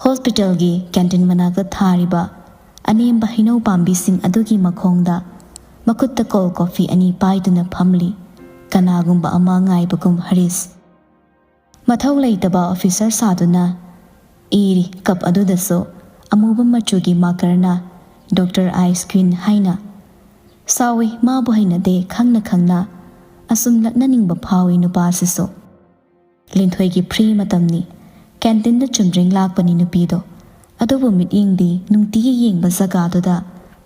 ꯍꯣꯁꯄꯤꯇꯥꯜꯒꯤ ꯀꯦꯟꯇꯤꯟ ꯃꯅꯥꯛꯇ ꯊꯥꯔꯤꯕ ꯑꯅꯦꯝꯕ ꯍꯩꯅꯧ ꯄꯥꯝꯕꯤꯁꯤꯡ ꯑꯗꯨꯒꯤ ꯃꯈꯣꯡꯗ ꯃꯈꯨꯠꯇ ꯀꯣꯜ ꯀꯣꯐꯤ ꯑꯅꯤ ꯄꯥꯏꯗꯨꯅ ꯐꯝꯂꯤ ꯀꯅꯥꯒꯨꯝꯕ ꯑꯃ ꯉꯥꯏꯕꯒꯨꯝ ꯍꯔꯤꯁ꯫ ꯃꯊꯧ ꯂꯩꯇꯕ ꯑꯣꯐꯤꯁꯔ ꯁꯥꯗꯨꯅ ꯏꯔꯤ ꯀꯞ ꯑꯗꯨꯗꯁꯨ ꯑꯃꯨꯕ ꯃꯆꯨꯒꯤ ꯃꯥꯔꯀꯔꯅ "ꯗꯣꯛꯇꯔ ꯑꯥꯏꯁ ꯀ꯭ꯋꯤꯟ" ꯍꯥꯏꯅ꯫ ꯁꯥꯎꯏ, ꯃꯥꯕꯨ ꯍꯩꯅꯗꯦ ꯈꯪꯅ ꯈꯪꯅ꯫ ꯑꯁꯨꯝ ꯂꯛꯅꯅꯤꯡꯕ ꯐꯥꯎꯏ ꯅꯨꯄꯥꯁꯤꯁꯨ꯫ ꯂꯤꯟꯊꯣꯏꯒꯤ ꯐ꯭ꯔꯤ ꯃꯇꯝꯅꯤ꯫ ꯀꯦꯟꯇꯤꯟꯗ ꯆꯨꯝꯗ꯭ꯔꯤꯡ ꯂꯥꯛꯄꯅꯤ ꯅꯨꯄꯤꯗꯣ꯫ ꯑꯗꯨꯕꯨ ꯃꯤꯠꯌꯦꯡꯗꯤ ꯅꯨꯡꯇꯤꯒꯤ ꯌꯦꯡꯕ ꯖꯒꯥꯗꯨꯗ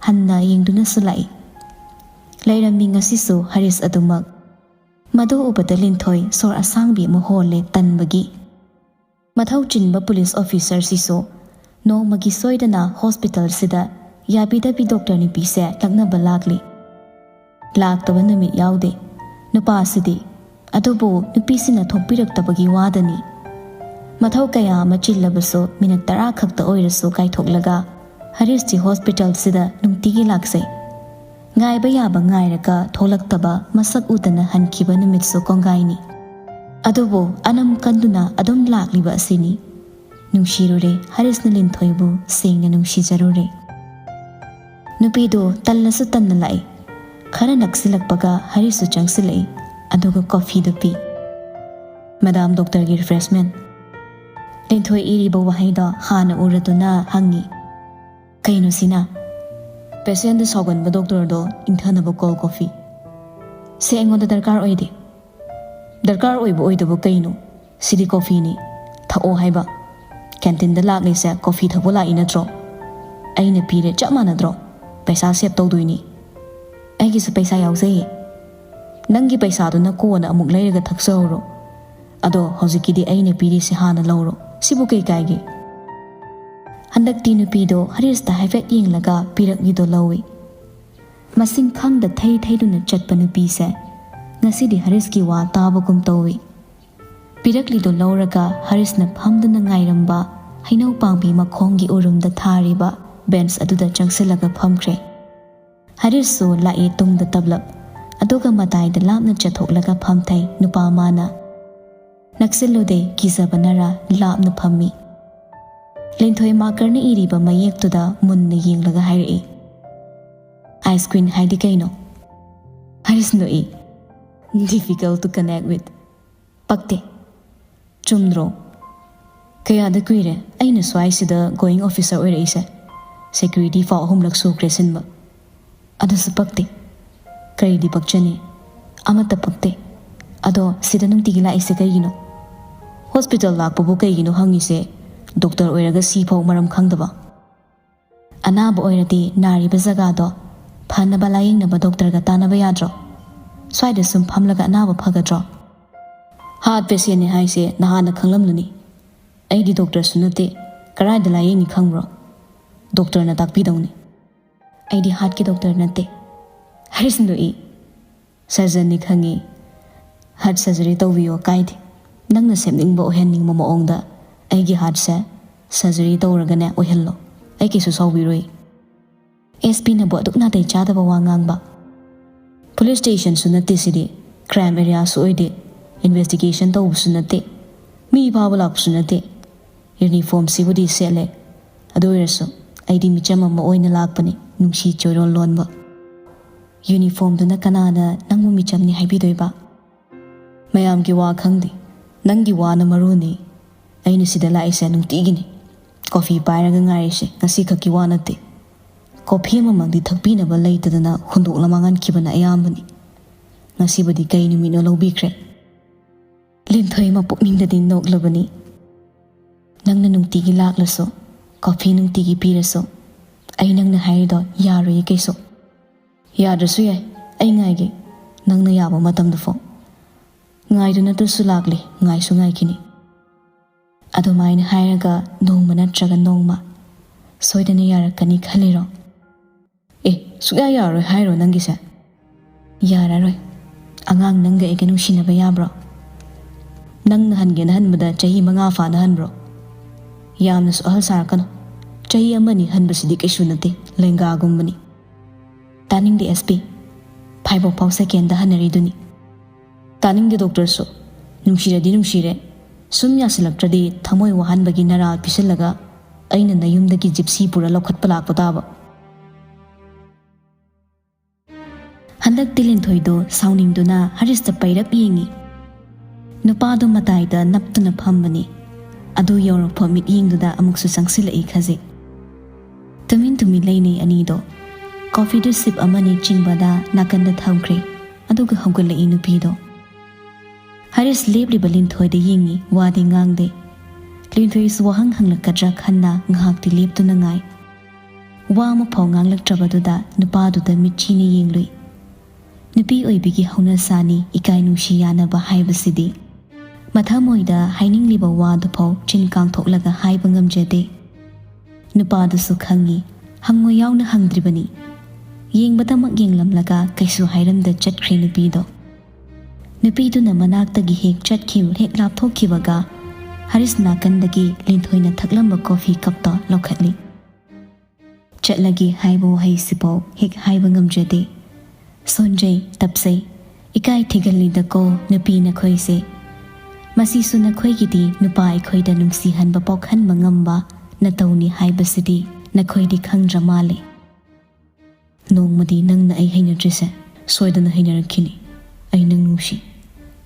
ꯍꯟꯅ ꯌꯦꯡꯗꯨꯅꯁꯨ ꯂꯥꯛꯏ꯫ ꯂꯩꯔꯝꯃꯤ ꯉꯁꯤꯁꯨ ꯍꯔꯤꯁ ꯑꯗꯨꯃꯛ꯫ ꯃꯗꯨ ꯎꯕꯗ ꯂꯤꯟꯊꯣꯏ ꯁꯣꯔ ꯑꯁꯥꯡꯕꯤ ꯑꯃ ꯍꯣꯜꯂꯦ ꯇꯟꯕꯒꯤ꯫ ꯃꯊꯧ ꯆꯤꯟꯕ ꯄꯨꯂꯤꯁ ꯑꯣꯐꯤꯁꯔꯁꯤꯁꯨ ꯅꯣꯡꯃꯒꯤ ꯁꯣꯏꯗꯅ ꯍꯣꯁꯄꯤꯇꯥꯜꯁꯤꯗ ꯌꯥꯕꯤꯗꯕꯤ ꯗꯣꯛꯇꯔ ꯅꯨꯄꯤꯁꯦ ꯂꯛꯅꯕ ꯂꯥꯛꯂꯤ꯫ ꯂꯥꯛꯇꯕ ꯅꯨꯃꯤꯠ ꯌꯥꯎꯗꯦ꯫ ꯅꯨꯄꯥꯁꯤꯗꯤ꯫ ꯑꯗꯨꯕꯨ ꯅꯨꯄꯤꯁꯤꯅ ꯊꯣꯛꯄꯤꯔꯛꯇꯕꯒꯤ ꯋꯥꯗꯅꯤ꯫ ꯃꯊꯧ ꯀꯌꯥ ꯑꯃ ꯆꯤꯜꯂꯕꯁꯨ ꯃꯤꯅꯠ ꯇꯔꯥ ꯈꯛꯇ ꯑꯣꯏꯔꯁꯨ ꯀꯥꯏꯊꯣꯛꯂꯒ ꯍꯔꯤꯁꯇꯤ ꯍꯣꯁꯄꯤꯇꯥꯜꯁꯤꯗ ꯅꯨꯡꯇꯤꯒꯤ ꯂꯥꯛꯆꯩ꯫ ꯉꯥꯏꯕ ꯌꯥꯕ ꯉꯥꯏꯔꯒ ꯊꯣꯛꯂꯛꯇꯕ, ꯃꯁꯛ ꯎꯗꯅ ꯍꯟꯈꯤꯕ ꯅꯨꯃꯤꯠꯁꯨ ꯀꯣꯡꯒꯥꯏꯅꯤ꯫ ꯑꯗꯨꯕꯨ ꯑꯅꯝ ꯀꯟꯗꯨꯅ ꯑꯗꯨꯝ ꯂꯥꯛꯂꯤꯕ ꯑꯁꯤꯅꯤ꯫ ꯅꯨꯡꯁꯤꯔꯨꯔꯦ, ꯍꯔꯤꯁꯅ ꯂꯤꯟꯊꯣꯏꯕꯨ ꯁꯦꯡꯅ ꯅꯨꯡꯁꯤꯖꯔꯨꯔꯦ꯫ ꯅꯨꯄꯤꯗꯨ ꯇꯜꯂꯁꯨ ꯇꯟꯅ ꯂꯥꯛꯏ꯫ ꯈꯔ ꯅꯛꯁꯤꯜꯂꯛꯄꯒ ꯍꯔꯤꯁꯁꯨ ꯆꯪꯁꯤꯜꯂꯛꯏ, ꯑꯗꯨꯒ ꯀꯣꯐꯤꯗꯨ ꯄꯤ꯫ "ꯃꯦꯗꯥꯝ, ꯗꯣꯛꯇꯔꯒꯤ ꯔꯤꯐ꯭ꯔꯦꯁꯃꯦꯟ꯫" ꯂꯤꯟꯊꯣꯏ ꯏꯔꯤꯕ ꯋꯥꯍꯩꯗꯣ ꯍꯥꯟꯅ ꯎꯔꯗꯨꯅ ꯍꯪꯉꯤ, "ꯀꯩꯅꯣ ꯁꯤꯅ?" "ꯄꯦꯁꯦꯟꯗ ꯁꯥꯎꯒꯟꯕ ꯗꯣꯛꯇꯔꯗꯣ ꯏꯪꯊꯅꯕ ꯀꯣꯜ ꯀꯣꯐꯤ꯫" "ꯁꯦ ꯑꯩꯉꯣꯟꯗ ꯗꯔꯀꯥꯔ ꯑꯣꯏꯗꯦ꯫" "ꯗꯔꯀꯥꯔ ꯑꯣꯏꯕ ꯑꯣꯏꯗꯕ ꯀꯩꯅꯣ? ꯁꯤꯗꯤ ꯀꯣꯐꯤꯅꯤ, ꯊꯛꯑꯣ ꯍꯥꯏꯕ꯫ ꯀꯦꯟꯇꯤꯟꯗ ꯂꯥꯛꯂꯤꯁꯦ ꯀꯣꯐꯤ ꯊꯛꯄ ꯂꯥꯛꯏ ꯅꯠꯇ꯭ꯔꯣ? ꯑꯩꯅ ꯄꯤꯔꯦ, ꯆꯞ ꯃꯥꯟꯅꯗ꯭ꯔꯣ? ꯄꯩꯁꯥ ꯁꯦꯞ ꯇꯧꯗꯣꯏꯅꯤ꯫ ꯑꯩꯒꯤꯁꯨ ꯄꯩꯁꯥ ꯌꯥꯎꯖꯩꯌꯦ꯫ ꯅꯪꯒꯤ ꯄꯩꯁꯥꯗꯨꯅ ꯀꯣꯟꯅ ꯑꯃꯨꯛ ꯂꯩꯔꯒ ꯊꯛꯆꯍꯧꯔꯣ꯫ ꯑꯗꯣ ꯍꯧꯖꯤꯛꯀꯤꯗꯤ ꯑꯩꯅ ꯄꯤꯔꯤꯁꯦ ꯍꯥꯟꯅ ꯂꯧꯔꯣ꯫ ꯁꯤꯕꯨ ꯀꯩ ꯀꯥꯏꯒꯦ?" ꯍꯟꯗꯛꯇꯤ ꯅꯨꯄꯤꯗꯣ ꯍꯔꯤꯁꯇ ꯍꯥꯏꯐꯦꯠ ꯌꯦꯡꯂꯒ ꯄꯤꯔꯛꯂꯤꯗꯣ ꯂꯧꯏ꯫ ꯃꯁꯤꯡ ꯈꯪꯗ ꯊꯩ ꯊꯩꯗꯨꯅ ꯆꯠꯄ ꯅꯨꯄꯤꯁꯦ ꯉꯁꯤꯗꯤ ꯍꯔꯤꯁꯀꯤ ꯋꯥ ꯇꯥꯕꯒꯨꯝ ꯇꯧꯏ꯫ ꯄꯤꯔꯛꯂꯤꯗꯨ ꯂꯧꯔꯒ ꯍꯔꯤꯁꯅ ꯐꯝꯗꯨꯅ ꯉꯥꯏꯔꯝꯕ ꯍꯩꯅꯧ ꯄꯥꯝꯕꯤ ꯃꯈꯣꯡꯒꯤ ꯎꯔꯨꯝꯗ ꯊꯥꯔꯤꯕ ꯕꯦꯟꯁ ꯑꯗꯨꯗ ꯆꯪꯁꯤꯜꯂꯒ ꯐꯝꯈ꯭ꯔꯦ꯫ ꯍꯔꯤꯁꯁꯨ ꯂꯥꯛꯏ ꯇꯨꯡꯗ ꯇꯞꯂꯞ, ꯑꯗꯨꯒ ꯃꯇꯥꯏꯗ ꯂꯥꯞꯅ ꯆꯠꯊꯣꯛꯂꯒ ꯐꯝꯊꯩ ꯅꯨꯄꯥ ꯑꯃꯅ꯫ ꯅꯛꯁꯤꯜꯂꯨꯗꯦ, ꯀꯤꯖꯕꯅꯔ ꯂꯥꯞꯅ ꯐꯝꯃꯤ꯫ ꯂꯤꯟꯊꯣꯏ ꯃꯥꯀꯔꯅ ꯏꯔꯤꯕ ꯃꯌꯦꯛꯇꯨꯗ ꯃꯨꯟꯅ ꯌꯦꯡꯂꯒ ꯍꯥꯏꯔꯛꯏ, "ꯑꯥꯏꯁ ꯀ꯭ꯋꯤꯟ ꯍꯥꯏꯗꯤ ꯀꯩꯅꯣ?" Harish ꯅꯣꯛꯏ, "Difficult to connect with꯫ ꯄꯛꯇꯦ꯫ ꯆꯨꯝꯗ꯭ꯔꯣ?" ꯀꯌꯥꯗ ꯀꯨꯏꯔꯦ ꯑꯩꯅ ꯁ꯭ꯋꯥꯏꯁꯤꯗ going officer ꯑꯣꯏꯔꯛꯏꯁꯦ? Security ꯐꯥꯎ ꯑꯍꯨꯝꯂꯛ ꯁꯨꯈ꯭ꯔꯦ ꯁꯤꯟꯕ꯫ ꯑꯗꯨꯁꯨ ꯄꯛꯇꯦ꯫ ꯀꯔꯤꯗꯤ ꯄꯛꯆꯅꯤ? ꯑꯃꯠꯇ ꯄꯛꯇꯦ꯫ ꯑꯗꯣ ꯁꯤꯗ ꯅꯨꯡꯇꯤꯒꯤ ꯂꯥꯛꯏꯁꯦ ꯀꯩꯒꯤꯅꯣ? ꯍꯣꯁꯄꯤꯇꯥꯜ ꯂꯥꯛꯄꯕꯨ ꯀꯩꯒꯤꯅꯣ ꯍꯪꯉꯤꯁꯦ? ꯗꯣꯛꯇꯔ ꯑꯣꯏꯔꯒ ꯁꯤ ꯐꯥꯎ ꯃꯔꯝ ꯈꯪꯗꯕ? ꯑꯅꯥꯕ ꯑꯣꯏꯔꯗꯤ ꯅꯥꯔꯤꯕ ꯖꯒꯥꯗꯣ ꯐꯅꯕ ꯂꯥꯌꯦꯡꯅꯕ ꯗꯣꯛꯇꯔꯒ ꯇꯥꯟꯅꯕ ꯌꯥꯗ꯭ꯔꯣ? ꯁ꯭ꯋꯥꯏꯗ ꯁꯨꯝ ꯐꯝꯂꯒ ꯑꯅꯥꯕ ꯐꯒꯗ꯭ꯔꯣ? Heart patientꯅꯦ ꯍꯥꯏꯁꯦ ꯅꯍꯥꯟꯅ ꯈꯪꯂꯝꯂꯅꯤ꯫ ꯑꯩꯗꯤ ꯗꯣꯛꯇꯔꯁꯨ ꯅꯠꯇꯦ, ꯀꯔꯥꯏꯗ ꯂꯥꯌꯦꯡꯅꯤ ꯈꯪꯕ꯭ꯔꯣ? ꯗꯣꯛꯇꯔꯅ ꯇꯥꯛꯄꯤꯗꯧꯅꯤ꯫ ꯑꯩꯗꯤ heartꯀꯤ ꯗꯣꯛꯇꯔ ꯅꯠꯇꯦ꯫ ꯍꯥꯏꯁꯤꯟꯗꯣꯛꯏ꯫ Surgeonꯅꯤ ꯈꯪꯉꯤ꯫ Heart surgery ꯇꯧꯕꯤꯌꯣ ꯀꯥꯏꯗꯦ꯫ ꯅꯪꯅ ꯁꯦꯝꯅꯤꯡꯕ ꯑꯣꯏꯍꯟꯅꯤꯡꯕ ꯃꯑꯣꯡꯗ ꯑꯩꯒꯤ heartꯁꯦ surgery ꯇꯧꯔꯒꯅꯦ ꯑꯣꯏꯍꯜꯂꯣ꯫ ꯑꯩ ꯀꯩꯁꯨ ꯁꯥꯎꯕꯤꯔꯣꯏ꯫ ꯑꯦꯁ ꯄꯤꯅꯕꯨ ꯑꯗꯨꯛ ꯅꯥꯇꯩ ꯆꯥꯗꯕ ꯋꯥ ꯉꯥꯡꯕ? Police stationꯁꯨ ꯅꯠꯇꯦ ꯁꯤꯗꯤ, crime areaꯁꯨ ꯑꯣꯏꯗꯦ, investigation ꯇꯧꯕꯁꯨ ꯅꯠꯇꯦ, ꯃꯤ ꯐꯥꯕ ꯂꯥꯛꯄꯁꯨ ꯅꯠꯇꯦ꯫ Uniformꯁꯤꯕꯨꯗꯤ ꯁꯦꯠꯂꯦ, ꯑꯗꯨ ꯑꯣꯏꯔꯁꯨ ꯑꯩꯗꯤ ꯃꯤꯆꯝ ꯑꯃ ꯑꯣꯏꯅ ꯂꯥꯛꯄꯅꯤ, ꯅꯨꯡꯁꯤ ꯆꯣꯏꯔꯣꯜ ꯂꯣꯟꯕ꯫ Uniformꯗꯨꯅ ꯀꯅꯥꯅ ꯅꯪꯕꯨ ꯃꯤꯆꯝꯅꯤ ꯍꯥꯏꯕꯤꯗꯣꯏꯕ? ꯃꯌꯥꯝꯒꯤ ꯋꯥ ꯈꯪꯗꯦ, ꯅꯪꯒꯤ ꯋꯥꯅ ꯃꯔꯨꯅꯤ꯫ ꯑꯩꯅ ꯁꯤꯗ ꯂꯥꯛꯏꯁꯦ ꯅꯨꯡꯇꯤꯒꯤꯅꯤ꯫ Coffee ꯄꯥꯏꯔꯒ ꯉꯥꯏꯔꯤꯁꯦ ꯉꯁꯤ ꯈꯛꯀꯤ ꯋꯥ ꯅꯠꯇꯦ꯫ Coffee ꯑꯃꯃꯛꯇꯤ ꯊꯛꯄꯤꯅꯕ ꯂꯩꯇꯗꯅ ꯍꯨꯟꯗꯣꯛꯂ ꯃꯥꯡꯍꯟꯈꯤꯕꯅ ꯑꯌꯥꯝꯕꯅꯤ꯫ ꯉꯁꯤꯕꯨꯗꯤ ꯀꯩ ꯅꯨꯃꯤꯠꯅꯣ ꯂꯧꯕꯤꯈ꯭ꯔꯦ꯫ ꯂꯤꯟꯊꯣꯏ ꯃꯄꯨꯛꯅꯤꯡꯗꯗꯤ ꯅꯣꯛꯂꯕꯅꯤ꯫ ꯅꯪꯅ ꯅꯨꯡꯇꯤꯒꯤ ꯂꯥꯛꯂꯁꯨ, coffee ꯅꯨꯡꯇꯤꯒꯤ ꯄꯤꯔꯁꯨ, ꯑꯩ ꯅꯪꯅ ꯍꯥꯏꯔꯤꯗꯣ ꯌꯥꯔꯣꯏꯌꯦ ꯀꯩꯁꯨ꯫ ꯌꯥꯗ꯭ꯔꯁꯨ ꯌꯥꯏ, ꯑꯩ ꯉꯥꯏꯒꯦ, ꯅꯪꯅ ꯌꯥꯕ ꯃꯇꯝꯗꯨꯐꯥꯎ꯫ ꯉꯥꯏꯗꯨꯅꯇꯁꯨ ꯂꯥꯛꯂꯦ, ꯉꯥꯏꯁꯨ ꯉꯥꯏꯈꯤꯅꯤ꯫ ꯑꯗꯨꯃꯥꯏꯅ ꯍꯥꯏꯔꯒ ꯅꯣꯡꯃ ꯅꯠꯇ꯭ꯔꯒ ꯅꯣꯡꯃ ꯁꯣꯏꯗꯅ ꯌꯥꯔꯛꯀꯅꯤ ꯈꯜꯂꯤꯔꯣ? ꯑꯦ, ꯁꯨꯛꯌꯥ ꯌꯥꯔꯣꯏ ꯍꯥꯏꯔꯣ ꯅꯪꯒꯤꯁꯦ? ꯌꯥꯔꯔꯣꯏ꯫ ꯑꯉꯥꯡ ꯅꯪꯒ ꯑꯩꯒ ꯅꯨꯡꯁꯤꯅꯕ ꯌꯥꯕ꯭ꯔꯣ? ꯅꯪꯅ ꯍꯟꯒꯦꯅ ꯍꯟꯕꯗ ꯆꯍꯤ ꯃꯉꯥ ꯐꯥꯅ ꯍꯟꯕ꯭ꯔꯣ? ꯌꯥꯝꯅꯁꯨ ꯑꯍꯜ ꯁꯥꯔꯛꯀꯅꯨ꯫ ꯆꯍꯤ ꯑꯃꯅꯤ ꯍꯟꯕꯁꯤꯗꯤ ꯀꯩꯁꯨ ꯅꯠꯇꯦ, ꯂꯦꯡꯒꯥꯒꯨꯝꯕꯅꯤ꯫ ꯇꯥꯅꯤꯡꯗꯦ ꯑꯦꯁ ꯄꯤ꯫ ꯐꯥꯏꯕꯣꯛ ꯐꯥꯎ secondꯗ ꯍꯟꯅꯔꯤꯗꯨꯅꯤ꯫ ꯇꯥꯅꯤꯡꯗꯦ ꯗꯣꯛꯇꯔꯁꯨ꯫ ꯅꯨꯡꯁꯤꯔꯗꯤ ꯅꯨꯡꯁꯤꯔꯦ꯫ ꯁꯨꯝ ꯌꯥꯁꯤꯜꯂꯛꯇ꯭ꯔꯗꯤ ꯊꯃꯣꯏ ꯋꯥꯍꯟꯕꯒꯤ ꯅꯔꯥꯜ ꯄꯤꯁꯤꯜꯂꯒ ꯑꯩꯅ ꯅꯌꯨꯝꯗꯒꯤ gypsy ꯄꯨꯔ ꯂꯧꯈꯠꯄ ꯂꯥꯛꯄ ꯇꯥꯕ꯫ ꯍꯟꯗꯛꯇꯤ ꯂꯤꯟꯊꯣꯏꯗꯣ ꯁꯥꯎꯅꯤꯡꯗꯨꯅ ꯍꯔꯤꯁꯇ ꯄꯩꯔꯞ ꯌꯦꯡꯉꯤ꯫ ꯅꯨꯄꯥꯗꯣ ꯃꯇꯥꯏꯗ ꯅꯞꯇꯨꯅ ꯐꯝꯕꯅꯤ꯫ ꯑꯗꯨ ꯌꯧꯔꯛꯄ ꯃꯤꯠꯌꯦꯡꯗꯨꯗ ꯑꯃꯨꯛꯁꯨ ꯆꯪꯁꯤꯜꯂꯛꯏ ꯈꯖꯤꯛ꯫ ꯇꯨꯃꯤꯟ ꯇꯨꯃꯤꯟ ꯂꯩꯅꯩ ꯑꯅꯤꯗꯣ꯫ ꯀꯣꯐꯤꯗꯨ ꯁꯤꯞ ꯑꯃꯅꯤ ꯆꯤꯡꯕꯗ ꯅꯥꯀꯟꯗ ꯊꯝꯈ꯭ꯔꯦ꯫ ꯑꯗꯨꯒ ꯍꯧꯒꯠꯂꯛꯏ ꯅꯨꯄꯤꯗꯣ꯫ ꯍꯔꯤꯁ ꯂꯦꯞꯂꯤꯕ ꯂꯤꯟꯊꯣꯏꯗ ꯌꯦꯡꯉꯤ, ꯋꯥꯗꯤ ꯉꯥꯡꯗꯦ꯫ ꯂꯤꯟꯊꯣꯏꯁꯨ ꯋꯥꯍꯪ ꯍꯪꯂꯛꯀꯗ꯭ꯔꯥ ꯈꯟꯅ ꯉꯥꯏꯍꯥꯛꯇꯤ ꯂꯦꯞꯇꯨꯅ ꯉꯥꯏ꯫ ꯋꯥ ꯑꯃꯐꯥꯎ ꯉꯥꯡꯂꯛꯇ꯭ꯔꯕꯗꯨꯗ ꯅꯨꯄꯥꯗꯨꯗ ꯃꯤꯠꯆꯤꯅ ꯌꯦꯡꯂꯨꯏ꯫ ꯅꯨꯄꯤ ꯑꯣꯏꯕꯤꯒꯤ ꯍꯧꯅꯁꯥꯅꯤ ꯏꯀꯥꯏ ꯅꯨꯡꯁꯤ ꯌꯥꯅꯕ ꯍꯥꯏꯕꯁꯤꯗꯤ꯫ ꯃꯊꯃꯣꯏꯗ ꯍꯥꯏꯅꯤꯡꯂꯤꯕ ꯋꯥꯗꯨꯐꯥꯎ ꯆꯤꯟ ꯀꯥꯡꯊꯣꯛꯂꯒ ꯍꯥꯏꯕ ꯉꯝꯖꯗꯦ꯫ ꯅꯨꯄꯥꯗꯨꯁꯨ ꯈꯪꯏ, ꯍꯪꯉꯣ ꯌꯥꯎꯅ ꯍꯪꯗ꯭ꯔꯤꯕꯅꯤ꯫ ꯌꯦꯡꯕꯗꯃꯛ ꯌꯦꯡꯂꯝꯂꯒ ꯀꯩꯁꯨ ꯍꯥꯏꯔꯝꯗ ꯆꯠꯈ꯭ꯔꯦ ꯅꯨꯄꯤꯗꯣ꯫ ꯅꯨꯄꯤꯗꯨꯅ ꯃꯅꯥꯛꯇꯒꯤ ꯍꯦꯛ ꯆꯠꯈꯤꯕ, ꯍꯦꯛ ꯂꯥꯞꯊꯣꯛꯈꯤꯕꯒ ꯍꯔꯤꯁ ꯅꯥꯀꯟꯗꯒꯤ ꯂꯤꯟꯊꯣꯏꯅ ꯊꯛꯂꯝꯕ ꯀꯣꯐꯤ ꯀꯞꯇꯣ ꯂꯧꯈꯠꯂꯤ꯫ ꯆꯠꯂꯒꯦ ꯍꯥꯏꯕ ꯋꯥꯍꯩꯁꯤꯐꯥꯎ ꯍꯦꯛ ꯍꯥꯏꯕ ꯉꯝꯖꯗꯦ꯫ ꯁꯣꯟꯖꯩ, ꯇꯞꯆꯩ, ꯏꯀꯥꯏ ꯊꯤꯒꯜꯂꯤꯗꯀꯣ ꯅꯨꯄꯤ ꯅꯈꯣꯏꯁꯦ꯫ ꯃꯁꯤꯁꯨ ꯅꯈꯣꯏꯒꯤꯗꯤ ꯅꯨꯄꯥ ꯑꯩꯈꯣꯏꯗ ꯅꯨꯡꯁꯤꯍꯟꯕ ꯄꯣꯛꯍꯟꯕ ꯉꯝꯕ ꯅꯇꯧꯅꯤ ꯍꯥꯏꯕꯁꯤꯗꯤ ꯅꯈꯣꯏꯗꯤ ꯈꯪꯗ꯭ꯔ ꯃꯥꯜꯂꯦ꯫ ꯅꯣꯡꯃꯗꯤ ꯅꯪꯅ ꯑꯩ ꯍꯩꯅꯗ꯭ꯔꯤꯁꯦ ꯁꯣꯏꯗꯅ ꯍꯩꯅꯔꯛꯈꯤꯅꯤ꯫ ꯑꯩ ꯅꯪ ꯅꯨꯡꯁꯤ꯫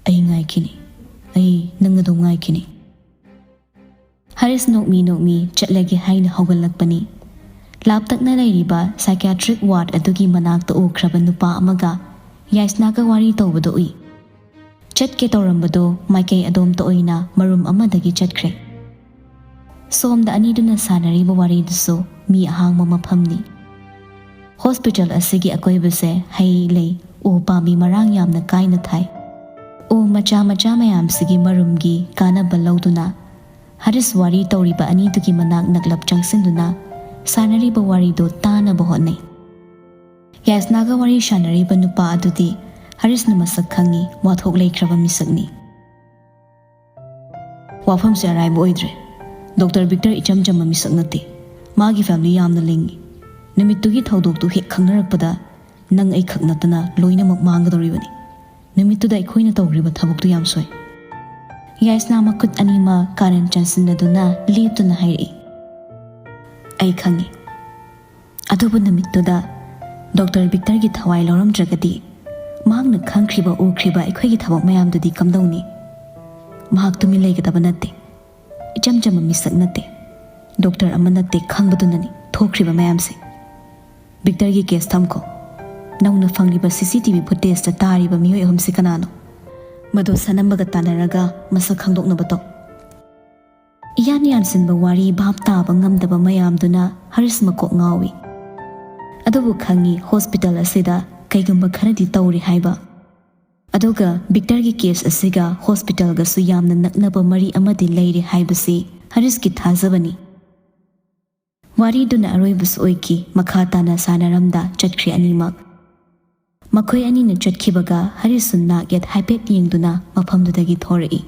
ꯑꯩ ꯉꯥꯏꯈꯤꯅꯤ꯫ ꯑꯩ ꯅꯪ ꯑꯗꯨꯝ ꯉꯥꯏꯈꯤꯅꯤ꯫ ꯍꯔꯤꯁ ꯅꯣꯛꯃꯤ ꯅꯣꯛꯃꯤ ꯆꯠꯂꯒꯦ ꯍꯥꯏꯅ ꯍꯧꯒꯠꯂꯛꯄꯅꯤ꯫ ꯂꯥꯞꯇꯛꯅ ꯂꯩꯔꯤꯕ psychiatric ward ꯑꯗꯨꯒꯤ ꯃꯅꯥꯛꯇ ꯎꯈ꯭ꯔꯕ ꯅꯨꯄꯥ ꯑꯃꯒ ꯌꯥꯏꯁꯅꯥꯒ ꯋꯥꯔꯤ ꯇꯧꯕꯗꯨ ꯎꯏ꯫ ꯆꯠꯀꯦ ꯇꯧꯔꯝꯕꯗꯨ ꯃꯥꯏꯀꯩ ꯑꯗꯣꯝꯇ ꯑꯣꯏꯅ ꯃꯔꯨꯝ ꯑꯃꯗꯒꯤ ꯆꯠꯈ꯭ꯔꯦ꯫ ꯁꯣꯝꯗ ꯑꯅꯤꯗꯨꯅ ꯁꯥꯟꯅꯔꯤꯕ ꯋꯥꯔꯤꯗꯨꯁꯨ ꯃꯤ ꯑꯍꯥꯡꯕ ꯃꯐꯝꯅꯤ꯫ ꯍꯣꯁꯄꯤꯇꯥꯜ ꯑꯁꯤꯒꯤ ꯑꯀꯣꯏꯕꯁꯦ ꯍꯩ ꯂꯩ, ꯎ ꯄꯥꯝꯕꯤ ꯃꯔꯥꯡ ꯌꯥꯝꯅ ꯀꯥꯏꯅ ꯊꯥꯏ꯫ ꯎ ꯃꯆꯥ ꯃꯆꯥ ꯃꯌꯥꯝꯁꯤꯒꯤ ꯃꯔꯨꯝꯒꯤ ꯀꯥꯟꯅꯕ ꯂꯧꯗꯨꯅ ꯍꯔꯤꯁ ꯋꯥꯔꯤ ꯇꯧꯔꯤꯕ ꯑꯅꯤꯗꯨꯒꯤ ꯃꯅꯥꯛ ꯅꯛꯂꯞ ꯆꯪꯁꯤꯟꯗꯨꯅ ꯁꯥꯟꯅꯔꯤꯕ ꯋꯥꯔꯤꯗꯨ ꯇꯥꯅꯕ ꯍꯣꯠꯅꯩ꯫ ꯌꯥꯏꯁꯅꯥꯒ ꯋꯥꯔꯤ ꯁꯥꯟꯅꯔꯤꯕ ꯅꯨꯄꯥ ꯑꯗꯨꯗꯤ ꯍꯔꯤꯁꯅ ꯃꯁꯛ ꯈꯪꯏ, ꯋꯥꯊꯣꯛ ꯂꯩꯈ꯭ꯔꯕ ꯃꯤꯁꯛꯅꯤ꯫ ꯋꯥꯐꯝꯁꯦ ꯑꯔꯥꯏꯕ ꯑꯣꯏꯗ꯭ꯔꯦ꯫ ꯗꯣꯛꯇꯔ ꯕꯤꯛꯇꯔ ꯏꯆꯝ ꯆꯝꯕ ꯃꯤꯁꯛ ꯅꯠꯇꯦ꯫ ꯃꯥꯒꯤ ꯐꯦꯃꯤꯂꯤ ꯌꯥꯝꯅ ꯂꯤꯡꯏ꯫ ꯅꯨꯃꯤꯠꯇꯨꯒꯤ ꯊꯧꯗꯣꯛꯇꯨ ꯍꯦꯛ ꯈꯪꯅꯔꯛꯄꯗ ꯅꯪ ꯑꯩ ꯈꯛ ꯅꯠꯇꯅ ꯂꯣꯏꯅꯃꯛ ꯃꯥꯡꯒꯗꯧꯔꯤꯕꯅꯤ꯫ ꯅꯨꯃꯤꯠꯇꯨꯗ ꯑꯩꯈꯣꯏꯅ ꯇꯧꯈ꯭ꯔꯤꯕ ꯊꯕꯛꯇꯨ ꯌꯥꯝ ꯁꯣꯏ꯫ ꯌꯥꯏꯁꯅꯥ ꯃꯈꯨꯠ ꯑꯅꯤꯃꯛ ꯀꯥꯔꯟ ꯆꯟꯁꯤꯟꯅꯗꯨꯅ ꯂꯦꯞꯇꯨꯅ ꯍꯥꯏꯔꯛꯏ꯫ ꯑꯩ ꯈꯪꯏ꯫ ꯑꯗꯨꯕꯨ ꯅꯨꯃꯤꯠꯇꯨꯗ ꯗꯣꯛꯇꯔ ꯕꯤꯛꯇꯔꯒꯤ ꯊꯋꯥꯏ ꯂꯧꯔꯝꯗ꯭ꯔꯒꯗꯤ ꯃꯍꯥꯛꯅ ꯈꯪꯈ꯭ꯔꯤꯕ ꯎꯈ꯭ꯔꯤꯕ ꯑꯩꯈꯣꯏꯒꯤ ꯊꯕꯛ ꯃꯌꯥꯝꯗꯨꯗꯤ ꯀꯝꯗꯧꯅꯤ? ꯃꯍꯥꯛ ꯇꯨꯃꯤꯟ ꯂꯩꯒꯗꯕ ꯅꯠꯇꯦ꯫ ꯏꯆꯝ ꯆꯝꯕ ꯃꯤꯁꯛ ꯅꯠꯇꯦ꯫ ꯗꯣꯛꯇꯔ ꯑꯃ ꯅꯠꯇꯦ ꯈꯪꯕꯗꯨꯅꯅꯤ ꯊꯣꯛꯈ꯭ꯔꯤꯕ ꯃꯌꯥꯝꯁꯦ꯫ ꯕꯤꯛꯇꯔꯒꯤ ꯀꯦꯁ ꯊꯝꯈꯣ꯫ ꯅꯧꯅ ꯐꯪꯂꯤꯕ ꯁꯤ ꯁꯤ ꯇꯤ ꯚꯤ ꯐꯨꯇꯦꯖꯇ ꯇꯥꯔꯤꯕ ꯃꯤꯑꯣꯏ ꯑꯍꯨꯝꯁꯤ ꯀꯅꯥꯅꯣ? ꯃꯗꯨ ꯁꯅꯝꯕꯒ ꯇꯥꯟꯅꯔꯒ ꯃꯁꯛ ꯈꯪꯗꯣꯛꯅꯕ ꯇꯧ꯫ ꯏꯌꯥꯟ ꯌꯥꯟꯁꯤꯟꯕ ꯋꯥꯔꯤ ꯚꯥꯞ ꯇꯥꯕ ꯉꯝꯗꯕ ꯃꯌꯥꯝꯗꯨꯅ ꯍꯔꯤꯁ ꯃꯀꯣꯛ ꯉꯥꯎꯏ꯫ ꯑꯗꯨꯕꯨ ꯈꯪꯏ ꯍꯣꯁꯄꯤꯇꯥꯜ ꯑꯁꯤꯗ ꯀꯩꯒꯨꯝꯕ ꯈꯔꯗꯤ ꯇꯧꯔꯤ ꯍꯥꯏꯕ꯫ ꯑꯗꯨꯒ ꯕꯤꯛꯇꯔꯒꯤ ꯀꯦꯁ ꯑꯁꯤꯒ ꯍꯣꯁꯄꯤꯇꯥꯜꯒꯁꯨ ꯌꯥꯝꯅ ꯅꯛꯅꯕ ꯃꯔꯤ ꯑꯃꯗꯤ ꯂꯩꯔꯤ ꯍꯥꯏꯕꯁꯤ ꯍꯔꯤꯁꯀꯤ ꯊꯥꯖꯕꯅꯤ꯫ ꯋꯥꯔꯤꯗꯨꯅ ꯑꯔꯣꯏꯕꯁꯨ ꯑꯣꯏꯈꯤ꯫ ꯃꯈꯥ ꯇꯥꯅ ꯁꯥꯟꯅꯔꯝꯗ ꯆꯠꯈ꯭ꯔꯦ ꯑꯅꯤꯃꯛ꯫ ꯃꯈꯣꯏ ꯑꯅꯤꯅ ꯆꯠꯈꯤꯕꯒ ꯍꯔꯤꯁꯁꯨ ꯅꯥꯛ ꯌꯦꯠ ꯍꯥꯏꯐꯦꯠ ꯌꯦꯡꯗꯨꯅ ꯃꯐꯝꯗꯨꯗꯒꯤ ꯊꯣꯔꯛꯏ꯫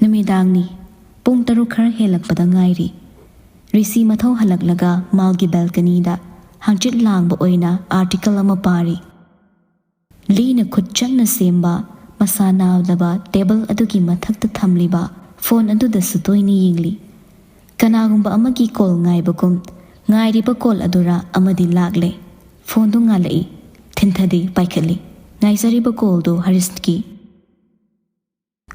ꯅꯨꯃꯤꯗꯥꯡꯅꯤ꯫ ꯄꯨꯡ ꯇꯔꯨꯛ ꯈꯔ ꯍꯦꯜꯂꯛꯄꯗ ꯉꯥꯏꯔꯤ꯫ ꯔꯤꯁꯤ ꯃꯊꯧ ꯍꯜꯂꯛꯂꯒ ꯃꯥꯜꯒꯤ ꯕꯦꯜꯀꯅꯤꯗ ꯍꯪꯆꯤꯠ ꯂꯥꯡꯕ ꯑꯣꯏꯅ ꯑꯥꯔꯇꯤꯀꯜ ꯑꯃ ꯄꯥꯔꯤ꯫ ꯂꯤꯅ ꯈꯨꯠ ꯆꯪꯅ ꯁꯦꯝꯕ ꯃꯁꯥ ꯅꯥꯜꯂꯕ ꯇꯦꯕꯜ ꯑꯗꯨꯒꯤ ꯃꯊꯛꯇ ꯊꯝꯂꯤꯕ ꯐꯣꯟ ꯑꯗꯨꯗꯁꯨ ꯇꯣꯏꯅ ꯌꯦꯡꯂꯤ꯫ ꯀꯅꯥꯒꯨꯝꯕ ꯑꯃꯒꯤ ꯀꯣꯜ ꯉꯥꯏꯕꯒꯨꯝ ꯉꯥꯏꯔꯤꯕ ꯀꯣꯜ ꯑꯗꯨꯔ ꯑꯃꯗꯤ ꯂꯥꯛꯂꯦ꯫ ꯐꯣꯟꯗꯨ ꯉꯥꯜꯂꯛꯏ꯫ ꯊꯤꯟꯊꯗꯦ, ꯄꯥꯏꯈꯠꯂꯤ꯫ ꯉꯥꯏꯖꯔꯤꯕ ꯀꯣꯜꯗꯨ ꯍꯔꯤꯁꯀꯤ꯫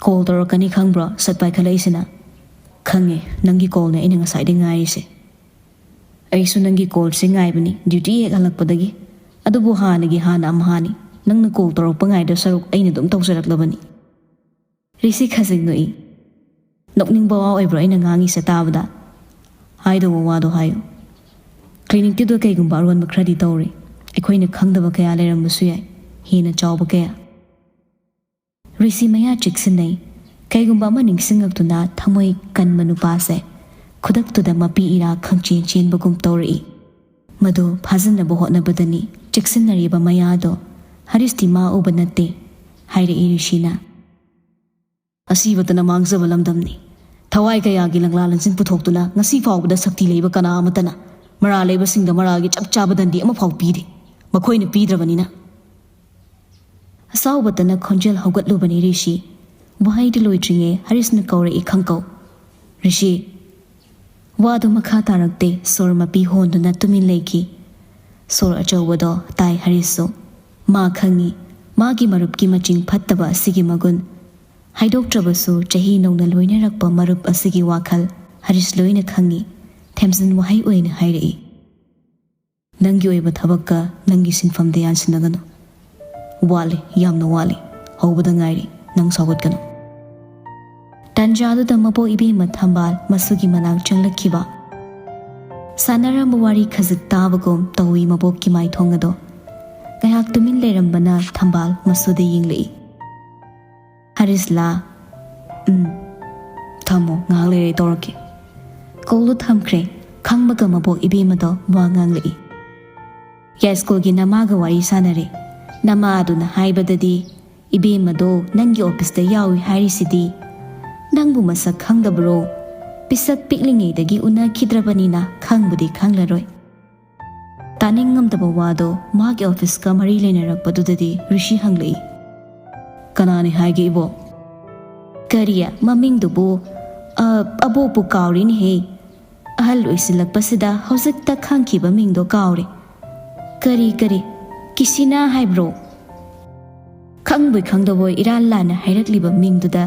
"ꯀꯣꯜ ꯇꯧꯔꯛꯀꯅꯤ ꯈꯪꯕ꯭ꯔꯣ ꯁꯠ ꯄꯥꯏꯈꯠꯂꯛꯏꯁꯤꯅ?" "ꯈꯪꯉꯦ, ꯅꯪꯒꯤ ꯀꯣꯜꯅꯦ ꯑꯩꯅ ꯉꯁꯥꯏꯗꯩ ꯉꯥꯏꯔꯤꯁꯦ꯫ ꯑꯩꯁꯨ ꯅꯪꯒꯤ ꯀꯣꯜꯁꯦ ꯉꯥꯏꯕꯅꯤ ꯗ꯭ꯌꯨꯇꯤ ꯍꯦꯛ ꯍꯜꯂꯛꯄꯗꯒꯤ꯫ ꯑꯗꯨꯕꯨ ꯍꯥꯟꯅꯒꯤ ꯍꯥꯟꯅ ꯑꯝꯍꯥꯅꯤ꯫ ꯅꯪꯅ ꯀꯣꯜ ꯇꯧꯔꯛꯄ ꯉꯥꯏꯗꯧ ꯁꯔꯨꯛ ꯑꯩꯅ ꯑꯗꯨꯝ ꯇꯧꯖꯔꯛꯂꯕꯅꯤ꯫" ꯔꯤꯁꯤ ꯈꯖꯤꯛ ꯅꯣꯛꯏ꯫ "ꯅꯣꯛꯅꯤꯡꯕ ꯋꯥ ꯑꯣꯏꯕ꯭ꯔꯣ ꯑꯩꯅ ꯉꯥꯡꯉꯤꯁꯦ ꯇꯥꯕꯗ?" "ꯍꯥꯏꯗꯧꯕ ꯋꯥꯗꯣ ꯍꯥꯏꯌꯨ꯫ ꯀ꯭ꯂꯤꯅꯤꯛꯇꯨꯗ ꯀꯩꯒꯨꯝꯕ ꯑꯔꯣꯟꯕ ꯈꯔꯗꯤ ꯇꯧꯔꯦ꯫ ꯑꯩꯈꯣꯏꯅ ꯈꯪꯗꯕ ꯀꯌꯥ ꯂꯩꯔꯝꯕꯁꯨ ꯌꯥꯏ, ꯍꯦꯟꯅ ꯆꯥꯎꯕ ꯀꯌꯥ꯫" ꯔꯤꯁꯤ ꯃꯌꯥ ꯆꯤꯛꯁꯤꯟꯅꯩ꯫ ꯀꯩꯒꯨꯝꯕ ꯑꯃ ꯅꯤꯡꯁꯤꯡꯉꯛꯇꯨꯅ ꯊꯃꯣꯏ ꯀꯟꯕ ꯅꯨꯄꯥꯁꯦ ꯈꯨꯗꯛꯇꯨꯗ ꯃꯄꯤ ꯏꯔꯥ ꯈꯪꯆꯦꯟ ꯆꯦꯟꯕꯒꯨꯝ ꯇꯧꯔꯛꯏ꯫ ꯃꯗꯨ ꯐꯥꯖꯤꯟꯅꯕ ꯍꯣꯠꯅꯕꯗꯅꯤ ꯆꯤꯛꯁꯤꯟꯅꯔꯤꯕ ꯃꯌꯥꯗꯣ꯫ "ꯍꯔꯤꯁꯇꯤ ꯃꯥ ꯎꯕ ꯅꯠꯇꯦ," ꯍꯥꯏꯔꯛꯏ ꯔꯤꯁꯤꯅ꯫ "ꯑꯁꯤꯕꯇꯅ ꯃꯥꯡꯖꯕ ꯂꯝꯗꯝꯅꯤ꯫ ꯊꯋꯥꯏ ꯀꯌꯥꯒꯤ ꯂꯪꯂꯥ ꯂꯪꯁꯤꯟ ꯄꯨꯊꯣꯛꯇꯨꯅ ꯉꯁꯤ ꯐꯥꯎꯕꯗ ꯁꯛꯇꯤ ꯂꯩꯕ ꯀꯅꯥ ꯑꯃꯠꯇꯅ ꯃꯔꯥꯜ ꯂꯩꯕꯁꯤꯡꯗ ꯃꯔꯥꯜꯒꯤ ꯆꯞ ꯆꯥꯕ ꯗꯟꯗꯤ ꯑꯃꯐꯥꯎ ꯄꯤꯗꯦ꯫ ꯃꯈꯣꯏꯅ ꯄꯤꯗ꯭ꯔꯕꯅꯤꯅ꯫" ꯑꯁꯥꯎꯕꯇꯅ ꯈꯣꯟꯖꯦꯜ ꯍꯧꯒꯠꯂꯨꯕꯅꯤ ꯔꯤꯁꯤ꯫ ꯋꯥꯍꯩꯗꯨ ꯂꯣꯏꯗ꯭ꯔꯤꯉꯩ ꯍꯔꯤꯁꯅ ꯀꯧꯔꯛꯏ ꯈꯪꯀꯧ꯫ "ꯔꯤꯁꯤ!" ꯋꯥꯗꯨ ꯃꯈꯥ ꯇꯥꯔꯛꯇꯦ, ꯁꯣꯔ ꯃꯄꯤ ꯍꯣꯟꯗꯨꯅ ꯇꯨꯃꯤꯟ ꯂꯩꯈꯤ꯫ ꯁꯣꯔ ꯑꯆꯧꯕꯗꯣ ꯇꯥꯏ ꯍꯔꯤꯁꯁꯨ꯫ ꯃꯥ ꯈꯪꯏ, ꯃꯥꯒꯤ ꯃꯔꯨꯞꯀꯤ ꯃꯆꯤꯡ ꯐꯠꯇꯕ ꯑꯁꯤꯒꯤ ꯃꯒꯨꯟ꯫ ꯍꯥꯏꯗꯣꯛꯇ꯭ꯔꯕꯁꯨ ꯆꯍꯤ ꯅꯧꯅ ꯂꯣꯏꯅꯔꯛꯄ ꯃꯔꯨꯞ ꯑꯁꯤꯒꯤ ꯋꯥꯈꯜ ꯍꯔꯤꯁ ꯂꯣꯏꯅ ꯈꯪꯏ꯫ ꯊꯦꯝꯖꯤꯟ ꯋꯥꯍꯩ ꯑꯣꯏꯅ ꯍꯥꯏꯔꯛꯏ, "ꯅꯪꯒꯤ ꯑꯣꯏꯕ ꯊꯕꯛꯀ ꯅꯪꯒꯤ ꯁꯤꯟꯐꯝꯗ ꯌꯥꯟꯁꯤꯟꯅꯒꯅꯨ꯫ ꯋꯥꯠꯂꯤ, ꯌꯥꯝꯅ ꯋꯥꯠꯂꯤ꯫ ꯍꯧꯕꯗ ꯉꯥꯏꯔꯤ, ꯅꯪ ꯁꯥꯎꯒꯠꯀꯅꯨ"꯫ ꯇꯟꯖꯥꯗꯨꯗ ꯃꯕꯣꯛ ꯏꯕꯦꯝꯃ ꯊꯝꯕꯥꯜ ꯃꯁꯨꯒꯤ ꯃꯅꯥꯛ ꯆꯪꯂꯛꯈꯤꯕ꯫ ꯁꯥꯟꯅꯔꯝꯕ ꯋꯥꯔꯤ ꯈꯖꯤꯛ ꯇꯥꯕꯒꯨꯝ ꯇꯧꯏ ꯃꯕꯣꯛꯀꯤ ꯃꯥꯏꯊꯣꯡ ꯑꯗꯣ꯫ ꯉꯥꯏꯍꯥꯛ ꯇꯨꯃꯤꯟ ꯂꯩꯔꯝꯕꯅ ꯊꯝꯕꯥꯜ ꯃꯁꯨꯗ ꯌꯦꯡꯂꯛꯏ꯫ ꯍꯔꯤꯁꯂꯥ, "ꯎꯝ, ꯊꯝꯃꯣ, ꯉꯥꯏꯍꯥꯛ ꯂꯩꯔꯦ ꯇꯧꯔꯛꯀꯦ"꯫ ꯀꯣꯜꯗꯨ ꯊꯝꯈ꯭ꯔꯦ꯫ ꯈꯪꯕꯒ ꯃꯕꯣꯛ ꯏꯕꯦꯝꯃꯗꯣ ꯋꯥ ꯉꯥꯡꯂꯛꯏ꯫ "ꯌꯥꯏꯁ꯭ꯀꯨꯜꯒꯤ ꯅꯃꯥꯒ ꯋꯥꯔꯤ ꯁꯥꯟꯅꯔꯦ꯫ ꯅꯃꯥ ꯑꯗꯨꯅ ꯍꯥꯏꯕꯗꯗꯤ ꯏꯕꯦꯝꯃꯗꯣ ꯅꯪꯒꯤ ꯑꯣꯐꯤꯁꯇ ꯌꯥꯎꯏ ꯍꯥꯏꯔꯤꯁꯤꯗꯤ꯫ ꯅꯪꯕꯨ ꯃꯁꯛ ꯈꯪꯗꯕ꯭ꯔꯣ? ꯄꯤꯁꯛ ꯄꯤꯛꯂꯤꯉꯩꯗꯒꯤ ꯎꯅꯈꯤꯗ꯭ꯔꯕꯅꯤꯅ ꯈꯪꯕꯨꯗꯤ ꯈꯪꯂꯔꯣꯏ"꯫ ꯇꯥꯅꯤꯡꯉꯝꯗꯕ ꯋꯥꯗꯣ ꯃꯥꯒꯤ ꯑꯣꯐꯤꯁꯀ ꯃꯔꯤ ꯂꯩꯅꯔꯛꯄꯗꯨꯗꯗꯤ ꯔꯤꯁꯤ ꯍꯪꯂꯛꯏ, "ꯀꯅꯥꯅꯤ ꯍꯥꯏꯒꯦ ꯏꯕꯣꯛ?" "ꯀꯔꯤ? ꯃꯃꯤꯡꯗꯨꯕꯨ, ꯑ, ꯑꯕꯣꯛꯄꯨ ꯀꯥꯎꯔꯤꯅꯦꯍꯦ꯫ ꯑꯍꯜ ꯑꯣꯏꯁꯤꯜꯂꯛꯄꯁꯤꯗ ꯍꯧꯖꯤꯛꯇ ꯈꯪꯈꯤꯕ ꯃꯤꯡꯗꯣ ꯀꯥꯎꯔꯦ꯫ ꯀꯔꯤ, ꯀꯔꯤ? ꯀꯤꯁꯤꯅꯥ ꯍꯥꯏꯕ꯭ꯔꯣ?" ꯈꯪꯕꯣꯏ ꯈꯪꯗꯕꯣꯏ ꯏꯔꯥꯟ ꯂꯥꯟꯅ ꯍꯥꯏꯔꯛꯂꯤꯕ ꯃꯤꯡꯗꯨꯗ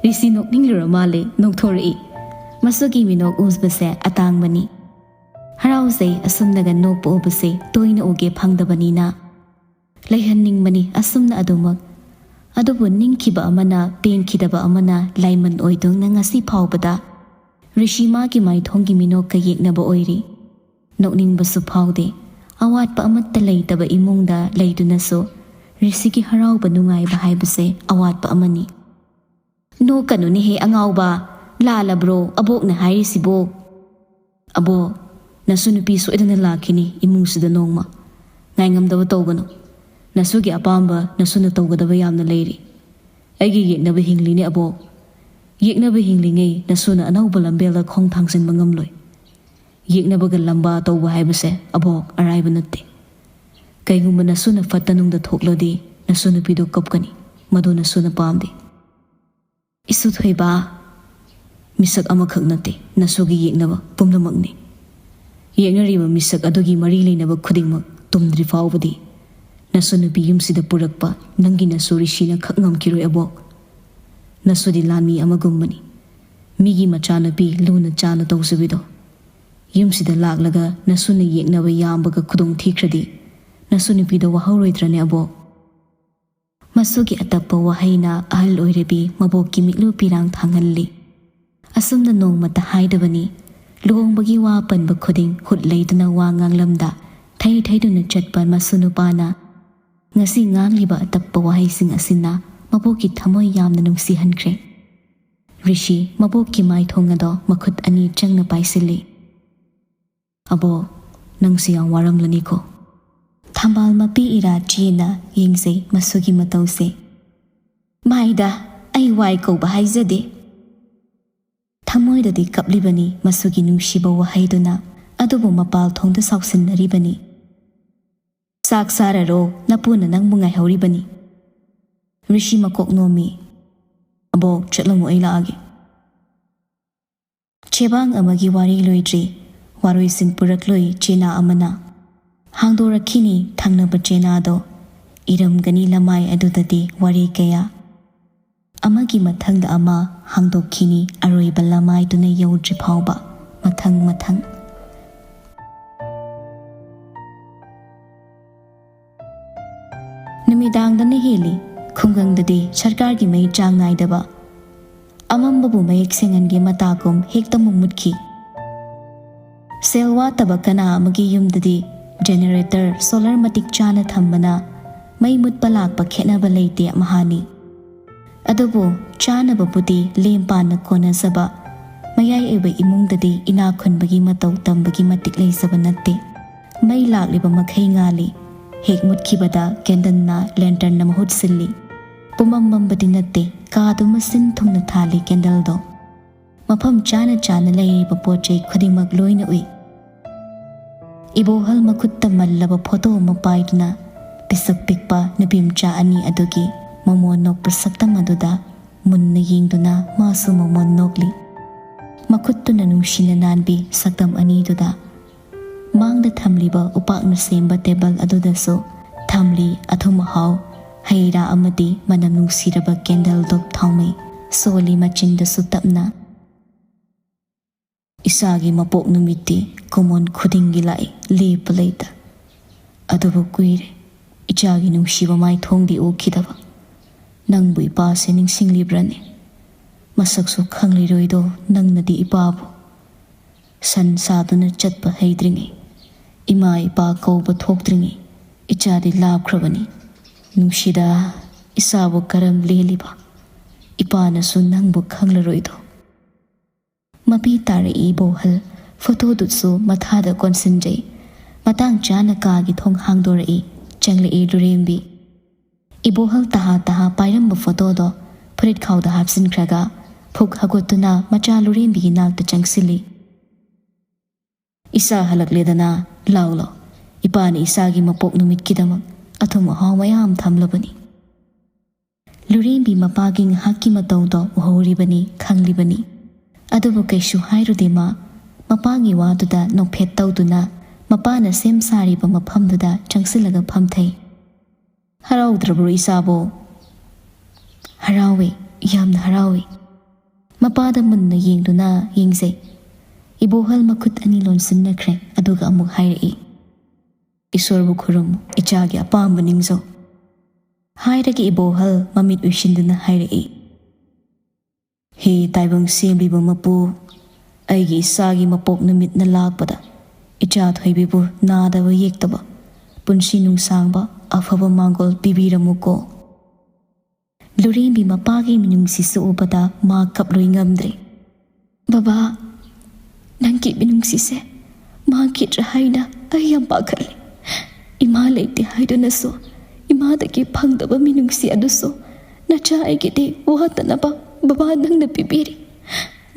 ꯔꯤꯁꯤ ꯅꯣꯛꯅꯤꯡꯂꯨꯔ ꯃꯥꯜꯂꯦ, ꯅꯣꯛꯊꯣꯔꯛꯏ꯫ ꯃꯁꯨꯒꯤ ꯃꯤꯅꯣꯛ ꯎꯕꯁꯦ ꯑꯇꯥꯡꯕꯅꯤ꯫ ꯍꯔꯥꯎꯖꯩ ꯑꯁꯨꯝꯅꯒ ꯅꯣꯛꯄ ꯎꯕꯁꯦ ꯇꯣꯏꯅ ꯎꯒꯦ ꯐꯪꯗꯕꯅꯤꯅ꯫ ꯂꯩꯍꯟꯅꯤꯡꯕꯅꯤ ꯑꯁꯨꯝꯅ ꯑꯗꯨꯃꯛ꯫ ꯑꯗꯨꯕꯨ ꯅꯤꯡꯈꯤꯕ ꯑꯃꯅ, ꯄꯦꯟꯈꯤꯗꯕ ꯑꯃꯅ ꯂꯥꯏꯃꯟ ꯑꯣꯏꯗꯨꯅ ꯉꯁꯤ ꯐꯥꯎꯕꯗ ꯔꯤꯁꯤ ꯃꯥꯒꯤ ꯃꯥꯏꯊꯣꯡꯒꯤ ꯃꯤꯅꯣꯛꯀ ꯌꯦꯛꯅꯕ ꯑꯣꯏꯔꯤ꯫ ꯅꯣꯛꯅꯤꯡꯕꯁꯨ ꯐꯥꯎꯗꯦ꯫ ꯑꯋꯥꯠꯄ ꯑꯃꯠꯇ ꯂꯩꯇꯕ ꯏꯃꯨꯡꯗ ꯂꯩꯗꯨꯅꯁꯨ ꯔꯤꯁꯤꯒꯤ ꯍꯔꯥꯎꯕ ꯅꯨꯡꯉꯥꯏꯕ ꯍꯥꯏꯕꯁꯦ ꯑꯋꯥꯠꯄ ꯑꯃꯅꯤ꯫ "ꯅꯣꯛꯀꯅꯨꯅꯦꯍꯦ ꯑꯉꯥꯎꯕ, ꯂꯥꯜꯂꯕ꯭ꯔꯣ ꯑꯕꯣꯛꯅ ꯍꯥꯏꯔꯤꯁꯤꯕꯣ?" "ꯑꯕꯣꯛ, ꯅꯁꯨ ꯅꯨꯄꯤ ꯁꯣꯏꯗꯅ ꯂꯥꯛꯈꯤꯅꯤ ꯏꯃꯨꯡꯁꯤꯗ ꯅꯣꯡꯃ꯫ ꯉꯥꯏꯉꯝꯗꯕ ꯇꯧꯒꯅꯨ꯫ ꯅꯁꯨꯒꯤ ꯑꯄꯥꯝꯕ ꯅꯁꯨꯅ ꯇꯧꯒꯗꯕ ꯌꯥꯝꯅ ꯂꯩꯔꯤ꯫ ꯑꯩꯒꯤ ꯌꯦꯛꯅꯕ ꯍꯤꯡꯂꯤꯅꯦ ꯑꯕꯣꯛ꯫ ꯌꯦꯛꯅꯕ ꯍꯤꯡꯂꯤꯉꯩ ꯅꯁꯨꯅ ꯑꯅꯧꯕ ꯂꯝꯕꯦꯜꯗ ꯈꯣꯡ ꯊꯥꯡꯖꯤꯟꯕ ꯉꯝꯂꯣꯏ꯫ ꯌꯦꯛꯅꯕꯒ ꯂꯝꯕꯥ ꯇꯧꯕ ꯍꯥꯏꯕꯁꯦ ꯑꯕꯣꯛ ꯑꯔꯥꯏꯕ ꯅꯠꯇꯦ꯫ ꯀꯩꯒꯨꯝꯕ ꯅꯁꯨꯅ ꯐꯠꯇ ꯅꯨꯡꯗ ꯊꯣꯛꯂꯗꯤ ꯅꯁꯨ ꯅꯨꯄꯤꯗꯨ ꯀꯞꯀꯅꯤ꯫ ꯃꯗꯨ ꯅꯁꯨꯅ ꯄꯥꯝꯗꯦ"꯫ "ꯏꯁꯨ ꯊꯣꯏꯕ, ꯃꯤꯁꯛ ꯑꯃꯈꯛ ꯅꯠꯇꯦ, ꯅꯁꯨꯒꯤ ꯌꯦꯛꯅꯕ ꯄꯨꯝꯅꯃꯛꯅꯤ"꯫ ꯌꯦꯡꯅꯔꯤꯕ ꯃꯤꯁꯛ ꯑꯗꯨꯒꯤ ꯃꯔꯤ ꯂꯩꯅꯕ ꯈꯨꯗꯤꯡꯃꯛ ꯇꯨꯝꯗ꯭ꯔꯤ ꯐꯥꯎꯕꯗꯤ ꯅꯁꯨ ꯅꯨꯄꯤ ꯌꯨꯝꯁꯤꯗ ꯄꯨꯔꯛꯄ ꯅꯪꯒꯤ ꯅꯁꯨ ꯔꯤꯁꯤꯅ ꯈꯛ ꯉꯝꯈꯤꯔꯣꯏ, ꯑꯕꯣꯛ꯫ ꯅꯁꯨꯗꯤ ꯂꯥꯟꯃꯤ ꯑꯃꯒꯨꯝꯕꯅꯤ꯫ ꯃꯤꯒꯤ ꯃꯆꯥꯅꯨꯄꯤ ꯂꯨꯅ ꯆꯥꯅ ꯇꯧꯖꯕꯤꯗꯣ ꯌꯨꯝꯁꯤꯗ ꯂꯥꯛꯂꯒ ꯅꯁꯨꯅ ꯌꯦꯛꯅꯕ ꯌꯥꯝꯕꯒ ꯈꯨꯗꯣꯡ ꯊꯤꯈ꯭ꯔꯗꯤ ꯅꯁꯨ ꯅꯨꯄꯤꯗꯣ ꯋꯥꯍꯧꯔꯣꯏꯗ꯭ꯔꯅꯦ, ꯑꯕꯣꯛ? ꯃꯁꯨꯒꯤ ꯑꯇꯞꯄ ꯋꯥꯍꯩꯅ ꯑꯍꯜ ꯑꯣꯏꯔꯕꯤ ꯃꯕꯣꯛꯀꯤ ꯃꯤꯠꯂꯨ ꯄꯤꯔꯥꯡ ꯊꯥꯡꯍꯜꯂꯤ꯫ ꯑꯁꯨꯝꯅ ꯅꯣꯡꯃꯇ ꯍꯥꯏꯗꯕꯅꯤ꯫ ꯂꯨꯍꯣꯡꯕꯒꯤ ꯋꯥ ꯄꯟꯕ ꯈꯨꯗꯤꯡ ꯍꯨꯠ ꯂꯩꯗꯨꯅ ꯋꯥ ꯉꯥꯡꯂꯝꯗ ꯊꯩ ꯊꯩꯗꯨꯅ ꯆꯠꯄ ꯃꯁꯨ ꯅꯨꯄꯥꯅ ꯉꯁꯤ ꯉꯥꯡꯂꯤꯕ ꯑꯇꯞꯄ ꯋꯥꯍꯩꯁꯤꯡ ꯑꯁꯤꯅ ꯃꯕꯣꯛꯀꯤ ꯊꯃꯣꯏ ꯌꯥꯝꯅ ꯅꯨꯡꯁꯤꯍꯟꯈ꯭ꯔꯦ꯫ ꯔꯤꯁꯤ ꯃꯕꯣꯛꯀꯤ ꯃꯥꯏꯊꯣꯡ ꯑꯗꯣ ꯃꯈꯨꯠ ꯑꯅꯤ ꯆꯪꯅ ꯄꯥꯏꯁꯤꯜꯂꯤ꯫ "ꯑꯕꯣꯛ, ꯅꯪꯁꯨ ꯌꯥꯝ ꯋꯥꯔꯝꯂꯅꯤꯀꯣ?" ꯊꯝꯕꯥꯜ ꯃꯄꯤ ꯏꯔꯥ ꯆꯦꯅ ꯌꯦꯡꯖꯩ ꯃꯁꯨꯒꯤ ꯃꯇꯧꯁꯦ꯫ "ꯃꯥꯏꯗ, ꯑꯩ ꯋꯥꯏ ꯀꯧꯕ ꯍꯥꯏꯖꯗꯦ"꯫ ꯊꯃꯣꯏꯗꯗꯤ ꯀꯞꯂꯤꯕꯅꯤ ꯃꯁꯨꯒꯤ ꯅꯨꯡꯁꯤꯕ ꯋꯥꯍꯩꯗꯨꯅ, ꯑꯗꯨꯕꯨ ꯃꯄꯥꯜ ꯊꯣꯡꯗ ꯁꯥꯎꯁꯤꯟꯅꯔꯤꯕꯅꯤ꯫ "ꯆꯥꯛ ꯆꯥꯔꯔꯣ, ꯅꯄꯨꯅ ꯅꯪꯕꯨ ꯉꯥꯏꯍꯧꯔꯤꯕꯅꯤ"꯫ ꯔꯤꯁꯤ ꯃꯀꯣꯛ ꯅꯣꯝꯃꯤ꯫ "ꯑꯕꯣꯛ, ꯆꯠꯂꯝꯃꯣ, ꯑꯩ ꯂꯥꯛꯑꯒꯦ"꯫ ꯆꯦꯕꯥꯡ ꯑꯃꯒꯤ ꯋꯥꯔꯤ ꯂꯣꯏꯗ꯭ꯔꯤ, ꯋꯥꯔꯣꯏꯁꯤꯟ ꯄꯨꯔꯛꯂꯣꯏ ꯆꯦꯅꯥ ꯑꯃꯅ꯫ ꯍꯥꯡꯗꯣꯔꯛꯈꯤꯅꯤ ꯊꯪꯅꯕ ꯆꯦꯅꯥꯗꯣ꯫ ꯏꯔꯝꯒꯅꯤ ꯂꯃꯥꯏ ꯑꯗꯨꯗꯗꯤ ꯋꯥꯔꯤ ꯀꯌꯥ꯫ ꯑꯃꯒꯤ ꯃꯊꯪꯗ ꯑꯃ ꯍꯥꯡꯗꯣꯛꯈꯤꯅꯤ, ꯑꯔꯣꯏꯕ ꯂꯃꯥꯏꯗꯨꯅ ꯌꯧꯗ꯭ꯔꯤ ꯐꯥꯎꯕ꯫ ꯃꯊꯪ ꯃꯊꯪ꯫ ꯅꯨꯃꯤꯗꯥꯡꯗꯅ ꯍꯦꯜꯂꯤ꯫ ꯈꯨꯡꯒꯪꯗꯗꯤ ꯁꯔꯀꯥꯔꯒꯤ ꯃꯩ ꯆꯥꯡ ꯅꯥꯏꯗꯕ꯫ ꯑꯃꯝꯕꯕꯨ ꯃꯌꯦꯛ ꯁꯦꯡꯍꯟꯒꯦ ꯃꯇꯥꯒꯨꯝ ꯍꯦꯛꯇ ꯃꯨꯛ ꯃꯨꯠꯈꯤ꯫ ꯁꯦꯜ ꯋꯥꯠꯇꯕ ꯀꯅꯥ ꯑꯃꯒꯤ ꯌꯨꯝꯗꯗꯤ generator, solar ꯃꯇꯤꯛ ꯆꯥꯅ ꯊꯝꯕꯅ ꯃꯩ ꯃꯨꯠꯄ ꯂꯥꯛꯄ ꯈꯦꯠꯅꯕ ꯂꯩꯇꯦ ꯑꯝꯍꯥꯅꯤ꯫ ꯑꯗꯨꯕꯨ ꯆꯥꯅꯕꯕꯨꯗꯤ ꯂꯦꯝ ꯄꯥꯅ ꯀꯣꯟꯅꯖꯕ ꯃꯌꯥꯏ ꯑꯣꯏꯕ ꯏꯃꯨꯡꯗꯗꯤ ꯏꯅꯥꯛ ꯈꯨꯟꯕꯒꯤ ꯃꯇꯧ ꯇꯝꯕꯒꯤ ꯃꯇꯤꯛ ꯂꯩꯖꯕ ꯅꯠꯇꯦ꯫ ꯃꯩ ꯂꯥꯛꯂꯤꯕ ꯃꯈꯩ ꯉꯥꯜꯂꯤ꯫ ꯍꯦꯛ ꯃꯨꯠꯈꯤꯕꯗ candleꯅ lanternꯅ ꯃꯍꯨꯠ ꯁꯤꯜꯂꯤ꯫ ꯄꯨꯃꯝ ꯃꯝꯕꯗꯤ ꯅꯠꯇꯦ, ꯀꯥꯗꯨꯃ ꯁꯤꯟ ꯊꯨꯡꯅ ꯊꯥꯜꯂꯤ candleꯗꯣ꯫ ꯃꯐꯝ ꯆꯥꯅ ꯆꯥꯅ ꯂꯩꯔꯤꯕ ꯄꯣꯠ ꯆꯩ ꯈꯨꯗꯤꯡꯃꯛ ꯂꯣꯏꯅ ꯎꯏ꯫ ꯏꯕꯣꯍꯜ ꯃꯈꯨꯠꯇ ꯃꯜꯂꯕ photo ꯑꯃ ꯄꯥꯏꯗꯨꯅ ꯄꯤꯁꯛ ꯄꯤꯛꯄ ꯅꯨꯄꯤ ꯃꯆꯥ ꯑꯅꯤ ꯑꯗꯨꯒꯤ ꯃꯃꯣꯟ ꯅꯣꯛꯄ ꯁꯛꯇꯝ ꯑꯗꯨꯗ ꯃꯨꯟꯅ ꯌꯦꯡꯗꯨꯅ ꯃꯥꯁꯨ ꯃꯃꯣꯟ ꯅꯣꯛꯂꯤ꯫ ꯃꯈꯨꯠꯇꯨꯅ ꯅꯨꯡꯁꯤꯅ ꯅꯥꯟꯕꯤ ꯁꯛꯇꯝ ꯑꯅꯤꯗꯨꯗ ꯃꯥꯡꯗ ꯊꯝꯂꯤꯕ ꯎꯄꯥꯛꯅ ꯁꯦꯝꯕ ꯇꯦꯕꯜ ꯑꯗꯨꯗꯁꯨ ꯊꯝꯂꯤ ꯑꯊꯨꯝ ꯑꯍꯥꯎ, ꯍꯩ ꯔꯥ ꯑꯃꯗꯤ ꯃꯅꯝ ꯅꯨꯡꯁꯤꯔꯕ ꯀꯦꯟꯗꯜ ꯗꯣꯞ ꯊꯥꯎꯃꯩ꯫ ꯁꯣꯜꯂꯤ ꯃꯆꯤꯟꯗꯁꯨ ꯇꯞꯅ, "ꯏꯆꯥꯒꯤ ꯃꯄꯣꯛ ꯅꯨꯃꯤꯠꯇꯤ ꯀꯨꯝꯑꯣꯟ ꯈꯨꯗꯤꯡꯒꯤ ꯂꯥꯛꯏ, ꯂꯦꯞꯄ ꯂꯩꯇ꯫ ꯑꯗꯨꯕꯨ ꯀꯨꯏꯔꯦ, ꯏꯆꯥꯒꯤ ꯅꯨꯡꯁꯤꯕ ꯃꯥꯏꯊꯣꯡꯗꯤ ꯎꯈꯤꯗꯕ꯫ ꯅꯪꯕꯨ ꯏꯄꯥꯁꯦ ꯅꯤꯡꯁꯤꯡꯂꯤꯕ꯭ꯔꯅꯦ? ꯃꯁꯛꯁꯨ ꯈꯪꯂꯤꯔꯣꯏꯗꯣ ꯅꯪꯅꯗꯤ ꯏꯄꯥꯕꯨ꯫ ꯁꯟ ꯁꯥꯗꯨꯅ ꯆꯠꯄ ꯍꯩꯗ꯭ꯔꯤꯉꯩ, ꯏꯃꯥ ꯏꯄꯥ ꯀꯧꯕ ꯊꯣꯛꯇ꯭ꯔꯤꯉꯩ, ꯏꯆꯥꯗꯤ ꯂꯥꯞꯈ꯭ꯔꯕꯅꯤ꯫ ꯅꯨꯡꯁꯤꯗ, ꯏꯆꯥꯕꯨ ꯀꯔꯝ ꯂꯦꯜꯂꯤꯕ? ꯏꯄꯥꯅꯁꯨ ꯅꯪꯕꯨ ꯈꯪꯂꯔꯣꯏꯗꯣ꯫" ꯃꯄꯤ ꯇꯥꯔꯛꯏ ꯏꯕꯣꯍꯜ꯫ ꯐꯣꯇꯣꯗꯨꯁꯨ ꯃꯊꯥꯗ ꯀꯣꯟꯁꯤꯟꯖꯩ꯫ ꯃꯇꯥꯡ ꯆꯥꯅ ꯀꯥꯒꯤ ꯊꯣꯡ ꯍꯥꯡꯗꯣꯔꯛꯏ꯫ ꯆꯪꯂꯛꯏ ꯂꯨꯔꯦꯝꯕꯤ꯫ ꯏꯕꯣꯍꯜ ꯇꯍꯥ ꯇꯍꯥ ꯄꯥꯏꯔꯝꯕ ꯐꯣꯇꯣꯗꯣ ꯐꯨꯔꯤꯠ ꯈꯥꯎꯗ ꯍꯥꯞꯆꯤꯟꯈ꯭ꯔꯒ ꯐꯨꯛ ꯍꯧꯒꯠꯇꯨꯅ ꯃꯆꯥ ꯂꯨꯔꯦꯝꯕꯤꯒꯤ ꯅꯥꯛꯇ ꯆꯪꯁꯤꯜꯂꯤ꯫ "ꯏꯆꯥ ꯍꯜꯂꯛꯂꯦꯗꯅ, ꯂꯥꯎ ꯂꯥꯎ꯫ ꯏꯄꯥꯅ ꯏꯆꯥꯒꯤ ꯃꯄꯣꯛ ꯅꯨꯃꯤꯠꯀꯤꯗꯃꯛ ꯑꯊꯨꯝ ꯑꯍꯥꯎ ꯃꯌꯥꯝ ꯊꯝꯂꯕꯅꯤ꯫" ꯂꯨꯔꯦꯝꯕꯤ ꯃꯄꯥꯒꯤ ꯉꯥꯏꯍꯥꯛꯀꯤ ꯃꯇꯧꯗꯣ ꯎꯍꯧꯔꯤꯕꯅꯤ, ꯈꯪꯂꯤꯕꯅꯤ꯫ ꯑꯗꯨꯕꯨ ꯀꯩꯁꯨ ꯍꯥꯏꯔꯨꯗꯦ ꯃꯥ꯫ ꯃꯄꯥꯒꯤ ꯋꯥꯗꯨꯗ ꯅꯣꯛꯐꯦꯠ ꯇꯧꯗꯨꯅ ꯃꯄꯥꯅ ꯁꯦꯝ ꯁꯥꯔꯤꯕ ꯃꯐꯝꯗꯨꯗ ꯆꯪꯁꯤꯜꯂꯒ ꯐꯝꯊꯩ꯫ "ꯍꯔꯥꯎꯗ꯭ꯔꯕ꯭ꯔꯣ ꯏꯆꯥꯕꯣ?" "ꯍꯔꯥꯎꯏ, ꯌꯥꯝꯅ ꯍꯔꯥꯎꯏ꯫" ꯃꯄꯥꯗ ꯃꯨꯟꯅ ꯌꯦꯡꯗꯨꯅ ꯌꯦꯡꯖꯩ꯫ ꯏꯕꯣꯍꯜ ꯃꯈꯨꯠ ꯑꯅꯤ ꯂꯣꯟꯁꯤꯟꯅꯈ꯭ꯔꯦ, ꯑꯗꯨꯒ ꯑꯃꯨꯛ ꯍꯥꯏꯔꯛꯏ, "ꯏꯁꯣꯔꯕꯨ ꯈꯨꯔꯨꯝꯃꯨ, ꯏꯆꯥꯒꯤ ꯑꯄꯥꯝꯕ ꯅꯤꯡꯖꯧ꯫" ꯍꯥꯏꯔꯒ ꯏꯕꯣꯍꯜ ꯃꯃꯤꯠ ꯎꯏꯁꯤꯟꯗꯨꯅ ꯍꯥꯏꯔꯛꯏ, "ꯍꯦ ꯇꯥꯏꯕꯪ ꯁꯦꯝꯕꯤꯕ ꯃꯄꯨ, ꯑꯩꯒꯤ ꯏꯆꯥꯒꯤ ꯃꯄꯣꯛ ꯅꯨꯃꯤꯠꯅ ꯂꯥꯛꯄꯗ ꯏꯆꯥ ꯊꯣꯏꯕꯤꯕꯨ ꯅꯥꯗꯕ ꯌꯦꯛꯇꯕ, ꯄꯨꯟꯁꯤ ꯅꯨꯡꯁꯥꯡꯕ, ꯑꯐꯕ ꯃꯥꯡꯒꯣꯜ ꯄꯤꯕꯤꯔꯝꯃꯨꯀꯣ꯫" ꯂꯨꯔꯦꯝꯕꯤ ꯃꯄꯥꯒꯤ ꯃꯤꯅꯨꯡꯁꯤꯁꯨ ꯎꯕꯗ ꯃꯥ ꯀꯞꯂꯣꯏ ꯉꯝꯗ꯭ꯔꯦ꯫ "ꯕꯕꯥ, ꯅꯪꯒꯤ ꯃꯤꯅꯨꯡꯁꯤꯁꯦ ꯃꯥꯡꯈꯤꯗ꯭ꯔꯥ ꯍꯥꯏꯅ ꯑꯩ ꯌꯥꯝ ꯄꯥꯈꯠꯂꯤ꯫ ꯏꯃꯥ ꯂꯩꯇꯦ ꯍꯥꯏꯗꯨꯅꯁꯨ ꯏꯃꯥꯗꯒꯤ ꯐꯪꯗꯕ ꯃꯤꯅꯨꯡꯁꯤ ꯑꯗꯨꯁꯨ ꯅꯆꯥ ꯑꯩꯒꯤꯗꯤ ꯋꯥꯠꯇꯅꯕ ꯕꯕꯥ ꯅꯪꯅ ꯄꯤꯕꯤꯔꯤ꯫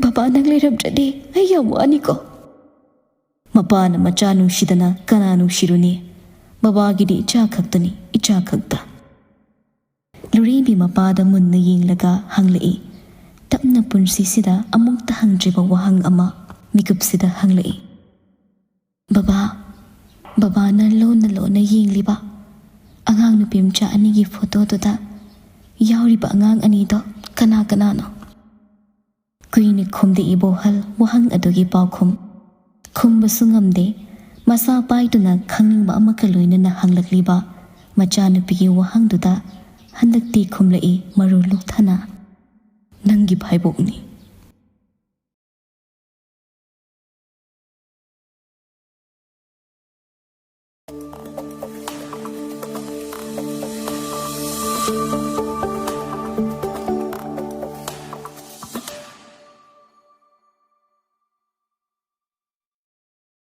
ꯕꯕꯥ ꯅꯪ ꯂꯩꯔꯝꯗ꯭ꯔꯗꯤ ꯑꯩ ꯌꯥꯝ ꯋꯥꯅꯤꯀꯣ꯫" ꯃꯄꯥꯅ ꯃꯆꯥ ꯅꯨꯡꯁꯤꯗꯅ ꯀꯅꯥ ꯅꯨꯡꯁꯤꯔꯨꯅꯤ? ꯕꯕꯥꯒꯤꯗꯤ ꯏꯆꯥ ꯈꯛꯇꯅꯤ, ꯏꯆꯥ ꯈꯛꯇ꯫ ꯂꯨꯔꯦꯝꯕꯤ ꯃꯄꯥꯗ ꯃꯨꯟꯅ ꯌꯦꯡꯂꯒ ꯍꯪꯂꯛꯏ꯫ ꯇꯞꯅ ꯄꯨꯟꯁꯤꯁꯤꯗ ꯑꯃꯨꯛꯇ ꯍꯪꯗ꯭ꯔꯤꯕ ꯋꯥꯍꯪ ꯑꯃ ꯃꯤꯀꯨꯞꯁꯤꯗ ꯍꯪꯂꯛꯏ꯫ "ꯕꯕꯥ, ꯕꯕꯥꯅ ꯂꯣꯟꯅ ꯂꯣꯟꯅ ꯌꯦꯡꯂꯤꯕ ꯑꯉꯥꯡ ꯅꯨꯄꯤ ꯃꯆꯥ ꯑꯅꯤꯒꯤ ꯐꯣꯇꯣꯗꯨꯗ ꯌꯥꯎꯔꯤꯕ ꯑꯉꯥꯡ ꯑꯅꯤꯗꯣ ꯀꯅꯥ ꯀꯅꯥꯅꯣ? ꯀꯨꯏꯅ ꯈꯨꯝꯗꯦ ꯏꯕꯣꯍꯜ ꯋꯥꯍꯪ ꯑꯗꯨꯒꯤ ꯄꯥꯎꯈꯨꯝ꯫ ꯈꯨꯝꯕꯁꯨ ꯉꯝꯗꯦ꯫ ꯃꯁꯥ ꯄꯥꯏꯗꯨꯅ ꯈꯪꯅꯤꯡꯕ ꯑꯃꯒ ꯂꯣꯏꯅꯅ ꯍꯪꯂꯛꯂꯤꯕ ꯃꯆꯥꯅꯨꯄꯤꯒꯤ ꯋꯥꯍꯪꯗꯨꯗ ꯍꯟꯗꯛꯇꯤ ꯈꯨꯝꯂꯛꯏ ꯃꯔꯨ ꯂꯨꯛꯊꯅ, "ꯅꯪꯒꯤ ꯐꯥꯏꯕꯣꯛꯅꯤ"꯫